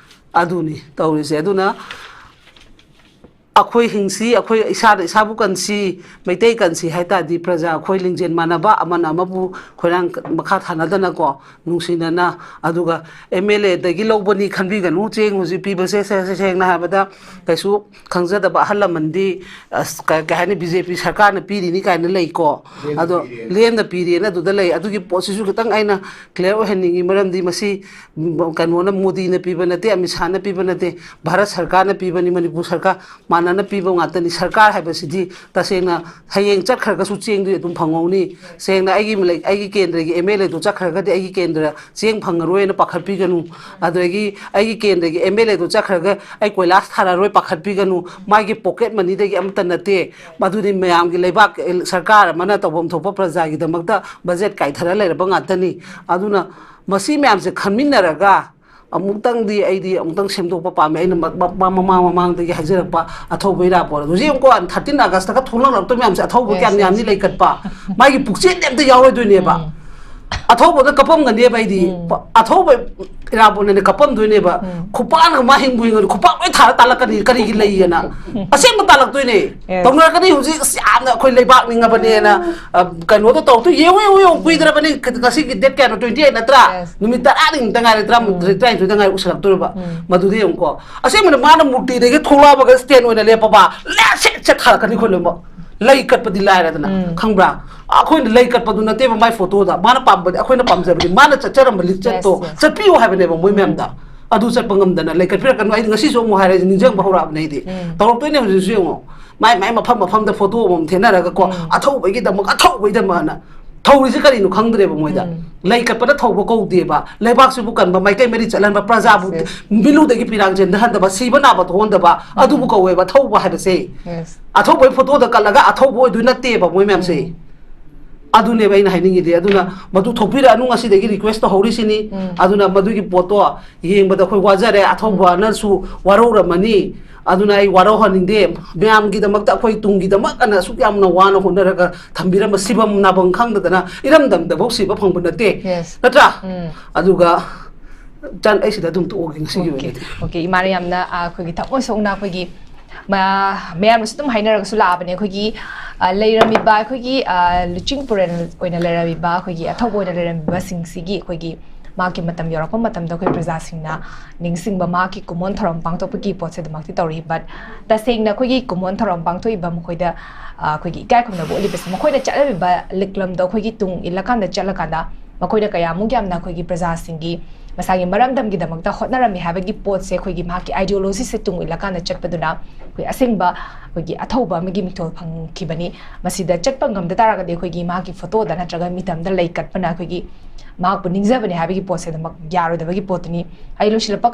ꯑꯗꯨꯅꯤ ꯇꯧꯔꯤꯁꯦ꯫ ꯑꯗꯨꯅ ꯑꯩꯈꯣꯏ ꯍꯤꯡꯁꯤ, ꯑꯩꯈꯣꯏ ꯏꯁꯥꯅ ꯏꯁꯥꯕꯨ ꯀꯟꯁꯤ, ꯃꯩꯇꯩ ꯀꯟꯁꯤ ꯍꯥꯏ ꯇꯥꯔꯗꯤ ꯄ꯭ꯔꯖꯥ ꯑꯩꯈꯣꯏ ꯂꯤꯡꯖꯦꯜ ꯃꯥꯟꯅꯕ, ꯑꯃꯅ ꯑꯃꯕꯨ ꯈꯣꯏꯔꯥꯡ ꯃꯈꯥ ꯊꯥꯅꯗꯅꯀꯣ, ꯅꯨꯡꯁꯤꯅꯅ, ꯑꯗꯨꯒ M L Aꯗꯒꯤ ꯂꯧꯕꯅꯤ ꯈꯟꯕꯤꯒꯅꯨ꯫ ꯆꯦꯡ ꯍꯧꯖꯤꯛ ꯄꯤꯕꯁꯦ ꯁꯦ-, ꯁꯦ-, ꯁꯦꯡꯅ ꯍꯥꯏꯕꯗ ꯀꯩꯁꯨ ꯈꯪꯖꯗꯕ ꯑꯍꯜ ꯂꯃꯟꯗꯤ, ꯑꯁ, ꯀ-, ꯀꯩ ꯍꯥꯏꯅꯤ, B J P ꯁꯔꯀꯥꯔꯅ ꯄꯤꯔꯤꯅꯤ ꯀꯥꯏꯅ ꯂꯩꯀꯣ꯫ ꯂꯦꯝꯅ ꯑꯗꯣ ꯄꯤꯔꯦꯅ꯫ ꯂꯦꯝꯅ ꯄꯤꯔꯦꯅ ꯑꯗꯨꯗ ꯂꯩ꯫ ꯑꯗꯨꯒꯤ ꯄꯣꯠꯁꯤꯁꯨ ꯈꯤꯇꯪ ꯑꯩꯅ clear ꯑꯣꯏꯍꯟꯅꯤꯡꯉꯤ꯫ ꯃꯔꯝꯗꯤ ꯃꯁꯤ, ꯎꯝ, ꯀꯩꯅꯣꯅ, ꯃꯣꯗꯤꯅ ꯄꯤꯕ ꯅꯠꯇꯦ, ꯑꯃꯤꯠ ꯁꯥꯍꯅ ꯄꯤꯕ ꯅꯠꯇꯦ, ꯚꯥꯔꯠ ꯁꯔꯀꯥꯔꯅ ꯄꯤꯕꯅꯤ, ꯃꯅꯤꯄꯨꯔ ꯁꯔꯀꯥꯔ ꯃꯥꯟꯅꯅ ꯄꯤꯕ ꯉꯥꯛꯇꯅꯤ꯫ ꯁꯔꯀꯥꯔ ꯍꯥꯏꯕꯁꯤꯗꯤ ꯇꯁꯦꯡꯅ ꯍꯌꯦꯡ ꯆꯠꯈ꯭ꯔꯒꯁꯨ ꯆꯦꯡꯗꯨ ꯑꯗꯨꯝ ꯐꯪꯍꯧꯅꯤ꯫ ꯁꯦꯡꯅ ꯑꯩꯒꯤ ꯂꯩ-, ꯑꯩꯒꯤ ꯀꯦꯟꯗ꯭ꯔꯒꯤ M L Aꯗꯨ ꯆꯠꯈ꯭ꯔꯒꯗꯤ ꯑꯩꯒꯤ ꯀꯦꯟꯗ꯭ꯔ ꯆꯦꯡ ꯐꯪꯉꯔꯣꯏꯅ ꯄꯥꯈꯠꯄꯤꯒꯅꯨ꯫ ꯑꯗꯒꯤ ꯑꯩꯒꯤ ꯀꯦꯟꯗ꯭ꯔꯒꯤ M L Aꯗꯨ ꯆꯠꯈ꯭ꯔꯒ ꯑꯩ ꯀꯣꯏꯂꯥꯁ ꯊꯥꯔꯔꯣꯏ ꯄꯥꯈꯠꯄꯤꯒꯅꯨ꯫ ꯃꯥꯒꯤ pocket moneyꯗꯒꯤ ꯑꯃꯠꯇ ꯅꯠꯇꯦ꯫ ꯃꯗꯨꯗꯤ ꯃꯌꯥꯝꯒꯤ ꯂꯩꯕꯥꯛ, ꯑꯦ, ꯁꯔꯀꯥꯔ ꯑꯃꯅ ꯇꯧꯐꯝ ꯊꯣꯛꯄ ꯄ꯭ꯔꯖꯥꯒꯤꯗꯃꯛꯇ budget ꯀꯥꯏꯊꯔ ꯂꯩꯔꯕ ꯉꯥꯛꯇꯅꯤ꯫ ꯑꯗꯨꯅ ꯃꯁꯤ ꯃꯌꯥꯝꯁꯦ ꯈꯟꯃꯤꯟꯅꯔꯒ ꯑꯃꯨꯛꯇꯪꯗꯤ ꯑꯩꯗꯤ ꯑꯃꯨꯛꯇꯪ ꯁꯦꯝꯗꯣꯛꯄ ꯄꯥꯝꯃꯦ꯫ ꯑꯩꯅ ꯃ-, ꯃ-, ꯃ-, ꯃꯃꯥꯡ ꯃꯃꯥꯡꯗꯒꯤ ꯍꯥꯏꯖꯔꯛꯄ ꯑꯊꯧꯕ ꯏꯔꯥꯕꯣꯠ ꯑꯗꯣ꯫ ꯍꯧꯖꯤꯛ ꯌꯦꯡꯉꯨꯀꯣ, thirteen Augustꯇꯒ ꯊꯣꯛꯂꯛꯂꯛꯇꯣꯏ ꯃꯌꯥꯝꯁꯦ ꯑꯊꯧꯕ Yes, ꯀꯌꯥꯝ yes꯫ ꯌꯥꯝꯅꯤ ꯂꯩꯀꯠꯄ? ꯃꯥꯒꯤ ꯄꯨꯛꯆꯦꯜꯗꯤ ꯑꯝꯇ ꯌꯥꯎꯔꯣꯏꯗꯣꯏꯅꯦꯕ꯫ ꯎꯝ꯫ ꯑꯊꯧꯕꯗ ꯀꯞꯄꯝꯒꯅꯦꯕ ꯑꯩꯗꯤ꯫ ꯎꯝ꯫ ꯑꯊꯧꯕ, ꯏꯔꯥꯕꯣꯠꯅꯅꯦ ꯀꯞꯄꯝꯗꯣꯏꯅꯦꯕ꯫ ꯎꯝ꯫ ꯈꯨꯄꯥꯛꯅ ꯃꯥ ꯍꯤꯡꯕꯨ ꯍꯤꯡꯉꯗꯤ ꯈꯨꯄꯥꯛ ꯂꯣꯏ ꯊꯥꯔ ꯇꯥꯜꯂꯛꯀꯅꯤ, ꯀꯔꯤꯒꯤ ꯂꯩꯌꯦꯅ꯫ ꯑꯁꯦꯡꯕ ꯇꯥꯜꯂꯛꯇꯣꯏꯅꯦ꯫ Yes. ꯇꯧꯅꯔꯛꯀꯅꯤ ꯍꯧꯖꯤꯛ꯫ ꯑꯁ, ꯌꯥꯝꯅ ꯑꯩꯈꯣꯏ ꯂꯩꯕꯥꯛ ꯅꯤꯡꯉꯕꯅꯦꯅ, ꯑ, ꯀꯩꯅꯣꯗꯣ ꯇꯧꯔꯛꯇꯣꯏ꯫ ꯌꯦꯡꯉꯨ, ꯌꯦꯡꯉꯨ, ꯌꯦꯡꯉꯨ, ꯀꯨꯏꯗ꯭ꯔꯕꯅꯤ꯫ ꯉꯁꯤꯒꯤ date ꯀꯌꯥꯅꯣ? Twenty eight ꯅꯠꯇ꯭ꯔꯥ? Yes. ꯅꯨꯃꯤꯠ ꯇꯔꯥꯅꯤꯃꯨꯛꯇ ꯉꯥꯏꯔꯦ, ꯇꯔꯥ-, ꯎꯝ꯫ ꯇꯔꯥꯅꯤꯊꯣꯏꯗ ꯉꯥꯏꯔꯦ ꯎꯁꯜꯂꯛꯇꯣꯏꯕ꯫ ꯎꯝ꯫ ꯃꯗꯨꯗ ꯌꯦꯡꯉꯨꯀꯣ꯫ ꯑꯁꯦꯡꯕꯅ ꯃꯥꯅ ꯃꯨꯔꯇꯤꯗꯒꯤ ꯊꯣꯛꯂꯛꯑꯕꯒ stand ꯑꯣꯏꯅ ꯂꯦꯞꯄꯕ, ꯂꯦꯞ ꯁꯦꯠ ꯁꯦꯠ ꯊꯥꯔꯛꯀꯅꯤ ꯑꯩꯈꯣꯏ ꯂꯣꯏꯅꯃꯛ꯫ ꯂꯩ ꯀꯠꯄꯗꯤ ꯂꯥꯏꯔꯗꯅ, ꯎꯝ꯫ ꯈꯪꯕ꯭ꯔꯥ? ꯑꯩꯈꯣꯏꯅ ꯂꯩ ꯀꯠꯄꯗꯨ ꯅꯠꯇꯦꯕ ꯃꯥꯏ photoꯗ꯫ ꯃꯥꯅ ꯄꯥꯝꯕꯗꯤ, ꯑꯩꯈꯣꯏꯅ ꯄꯥꯝꯖꯕꯗꯤ ꯃꯥꯅ ꯆꯠꯆꯔꯝꯕ ꯂꯤꯆꯠꯇꯣ, yes, yes, ꯆꯠꯄꯤꯌꯨ ꯍꯥꯏꯕꯅꯦꯕ ꯃꯣꯏ ꯎꯝ꯫ ꯃꯌꯥꯝꯗ꯫ ꯑꯗꯨ ꯆꯠꯄ ꯉꯝꯗꯅ ꯂꯩ ꯀꯠꯄꯤꯔꯛꯀꯅꯨ꯫ ꯑꯩꯗꯤ ꯉꯁꯤꯁꯨ ꯑꯃꯨꯛ ꯍꯥꯏꯔꯦ, ꯅꯤꯡꯁꯤꯡꯕ ꯍꯧꯔꯛꯑꯕꯅꯦ ꯑꯩꯗꯤ꯫ ꯎꯝ꯫ ꯇꯧꯔꯛꯇꯣꯏꯅꯦ ꯍꯧꯖꯤꯛꯁꯨ ꯌꯦꯡꯉꯣ꯫ ꯃꯥꯏ ꯃꯥꯏ ꯃꯐꯝ ꯃꯐꯝꯗ photo ꯑꯃꯃꯝ ꯊꯦꯠꯅꯔꯒꯀꯣ, ꯎꯝ꯫ ꯑꯊꯧꯕꯒꯤꯗꯃꯛ, ꯑꯊꯧꯕꯒꯤꯗꯃꯛꯅ꯫ ꯊꯧꯔꯤꯁꯦ ꯀꯔꯤꯅꯣ ꯈꯪꯗ꯭ꯔꯦꯕ ꯃꯣꯏꯗ꯫ ꯎꯝ꯫ ꯂꯩ ꯀꯠꯄꯅ ꯊꯧꯕ ꯀꯧꯗꯦꯕ, ꯂꯩꯕꯥꯛꯁꯤꯕꯨ ꯀꯟꯕ, ꯃꯥꯏꯀꯩ ꯃꯔꯤ ꯆꯠꯍꯟꯕ, ꯄ꯭ꯔꯖꯥꯕꯨ, yes, yes, ꯃꯤꯂꯨꯗꯒꯤ ꯄꯤꯔꯥꯡ ꯆꯦꯟꯊꯍꯟꯗꯕ, ꯁꯤꯕ ꯅꯥꯕ ꯊꯣꯛꯍꯟꯗꯕ, ꯎꯝ꯫ ꯑꯗꯨꯕꯨ ꯀꯧꯋꯦꯕ ꯊꯧꯕ ꯍꯥꯏꯕꯁꯦ꯫ Yes. ꯑꯊꯧꯕꯒꯤ photoꯗ ꯀꯠꯂꯒ ꯑꯊꯧꯕ ꯑꯣꯏꯗꯣꯏ ꯅꯠꯇꯦꯕ ꯃꯣꯏ ꯃꯌꯥꯝꯁꯦ꯫ ꯎꯝ꯫ ꯑꯗꯨꯅꯦꯕ ꯑꯩꯅ ꯍꯥꯏꯅꯤꯡꯉꯤꯗꯤ꯫ ꯑꯗꯨꯅ ꯃꯗꯨ ꯊꯣꯛꯄꯤꯔꯛꯑꯅꯨ, ꯉꯁꯤꯗꯒꯤ request ꯇꯧꯍꯧꯔꯤꯁꯤꯅꯤ꯫ ꯎꯝ꯫ ꯑꯗꯨꯅ ꯃꯗꯨꯒꯤ ꯄꯣꯠꯇꯣ ꯌꯦꯡꯕꯗ ꯑꯩꯈꯣꯏ ꯋꯥꯖꯔꯦ, ꯑꯊꯧꯕꯅꯁꯨ ꯋꯥꯔꯧꯔꯝꯃꯅꯤ꯫ ꯑꯗꯨꯅ ꯑꯩ ꯋꯥꯔꯧꯍꯟꯅꯤꯡꯗꯦ꯫ ꯃꯌꯥꯝꯒꯤꯗꯃꯛꯇ, ꯑꯩꯈꯣꯏ ꯇꯨꯡꯒꯤꯗꯃꯛ ꯑꯅ ꯑꯁꯨꯛ ꯌꯥꯝꯅ ꯋꯥꯅ ꯍꯣꯠꯅꯔꯒ ꯊꯝꯕꯤꯔꯝꯕ ꯁꯤꯐꯝ ꯅꯥꯐꯝ ꯈꯪꯗꯗꯅ ꯏꯔꯝꯗꯝꯗꯐꯥꯎ ꯁꯤꯕ ꯐꯪꯕ ꯅꯠꯇꯦ꯫ Yes. ꯅꯠꯇ꯭ꯔꯥ? ꯎꯝ꯫ ꯑꯗꯨꯒ ꯆꯟ-, ꯑꯩ ꯁꯤꯗ ꯑꯗꯨꯝ ꯇꯣꯛꯑꯒꯦ ꯉꯁꯤꯒꯤ Okay, ꯑꯣꯏꯅꯗꯤ꯫ Okay, ꯏꯃꯥꯅ ꯌꯥꯝꯅ, ꯑ, ꯑꯩꯈꯣꯏꯒꯤ ꯊꯃꯣꯏ ꯁꯣꯛꯅ ꯑꯩꯈꯣꯏꯒꯤ ꯃ-, ꯃꯌꯥꯝꯅꯁꯨ ꯑꯗꯨꯝ ꯍꯥꯏꯅꯔꯒꯁꯨ ꯂꯥꯛꯑꯕꯅꯦ꯫ ꯑꯩꯈꯣꯏꯒꯤ, ꯑ, ꯂꯩꯔꯝꯃꯤꯕ ꯑꯩꯈꯣꯏꯒꯤ, ꯑ, ꯂꯨꯆꯤꯡ ꯄꯨꯔꯦꯜ ꯑꯣꯏꯅ ꯂꯩꯔꯝꯃꯤꯕ, ꯑꯩꯈꯣꯏꯒꯤ ꯑꯊꯧꯕ ꯑꯣꯏꯅ ꯂꯩꯔꯝꯃꯤꯕꯁꯤꯡꯁꯤꯒꯤ ꯑꯩꯈꯣꯏꯒꯤ ꯃꯍꯥꯛꯀꯤ ꯃꯇꯝ ꯌꯧꯔꯛꯄ ꯃꯇꯝꯗ ꯑꯩꯈꯣꯏ ꯄ꯭ꯔꯖꯥꯁꯤꯡꯅ ꯅꯤꯡꯁꯤꯡꯕ, ꯃꯍꯥꯛꯀꯤ ꯀꯨꯝꯑꯣꯟ ꯊꯧꯔꯝ ꯄꯥꯡꯊꯣꯛꯄꯒꯤ ꯄꯣꯠꯁꯦ ꯑꯗꯨꯃꯛꯇꯤ ꯇꯧꯔꯤ꯫ But ꯇꯁꯦꯡꯅ ꯑꯩꯈꯣꯏꯒꯤ ꯀꯨꯝꯑꯣꯟ ꯊꯧꯔꯝ ꯄꯥꯡꯊꯣꯛꯏꯕ ꯃꯈꯣꯏꯗ, ꯑ, ꯑꯩꯈꯣꯏꯒꯤ ꯏꯀꯥꯏ ꯈꯨꯝꯅꯕ ꯎꯠꯂꯤꯕꯁꯦ, ꯃꯈꯣꯏꯅ ꯆꯠꯂꯝꯃꯤꯕ ꯂꯤꯛꯂꯝꯗꯣ ꯑꯩꯈꯣꯏꯒꯤ ꯇꯨꯡ ꯏꯜꯂꯀꯥꯟꯗ ꯆꯠꯂꯀꯥꯟꯗ ꯃꯈꯣꯏꯅ ꯀꯌꯥꯃꯨꯛ ꯌꯥꯝꯅ ꯑꯩꯈꯣꯏꯒꯤ ꯄ꯭ꯔꯖꯥꯁꯤꯡꯒꯤ ꯃꯁꯥꯒꯤ ꯃꯔꯝꯗꯝꯒꯤꯗꯃꯛꯇ ꯍꯣꯠꯅꯔꯝꯃꯤ ꯍꯥꯏꯕꯒꯤ ꯄꯣꯠꯁꯦ, ꯑꯩꯈꯣꯏꯒꯤ ꯃꯍꯥꯛꯀꯤ ideologyꯁꯦ ꯇꯨꯡ ꯏꯜꯂꯀꯥꯟꯗ ꯆꯠꯄꯗꯨꯅ ꯑꯩꯈꯣꯏ ꯑꯁꯦꯡꯕ ꯑꯩꯈꯣꯏꯒꯤ ꯑꯊꯧꯕ ꯑꯃꯒꯤ ꯃꯤꯡꯊꯣꯜ ꯐꯪꯈꯤꯕꯅꯤ꯫ ꯃꯁꯤꯗ ꯆꯠꯄ ꯉꯝꯗ ꯇꯥꯔꯒꯗꯤ ꯑꯩꯈꯣꯏꯒꯤ ꯃꯍꯥꯛꯀꯤ photoꯗ ꯅꯠꯇ꯭ꯔꯒ ꯃꯤꯇꯝꯗ ꯂꯩ ꯀꯠꯄꯅ ꯑꯩꯈꯣꯏꯒꯤ ꯃꯍꯥꯛꯄꯨ ꯅꯤꯡꯖꯕꯅꯤ ꯍꯥꯏꯕꯒꯤ ꯄꯣꯠꯁꯦ ꯑꯗꯨꯃꯛ ꯌꯥꯔꯣꯏꯗꯕꯒꯤ ꯄꯣꯠꯇꯨꯅꯤ꯫ ꯑꯩ ꯂꯣꯏꯁꯤꯜꯂꯛꯄ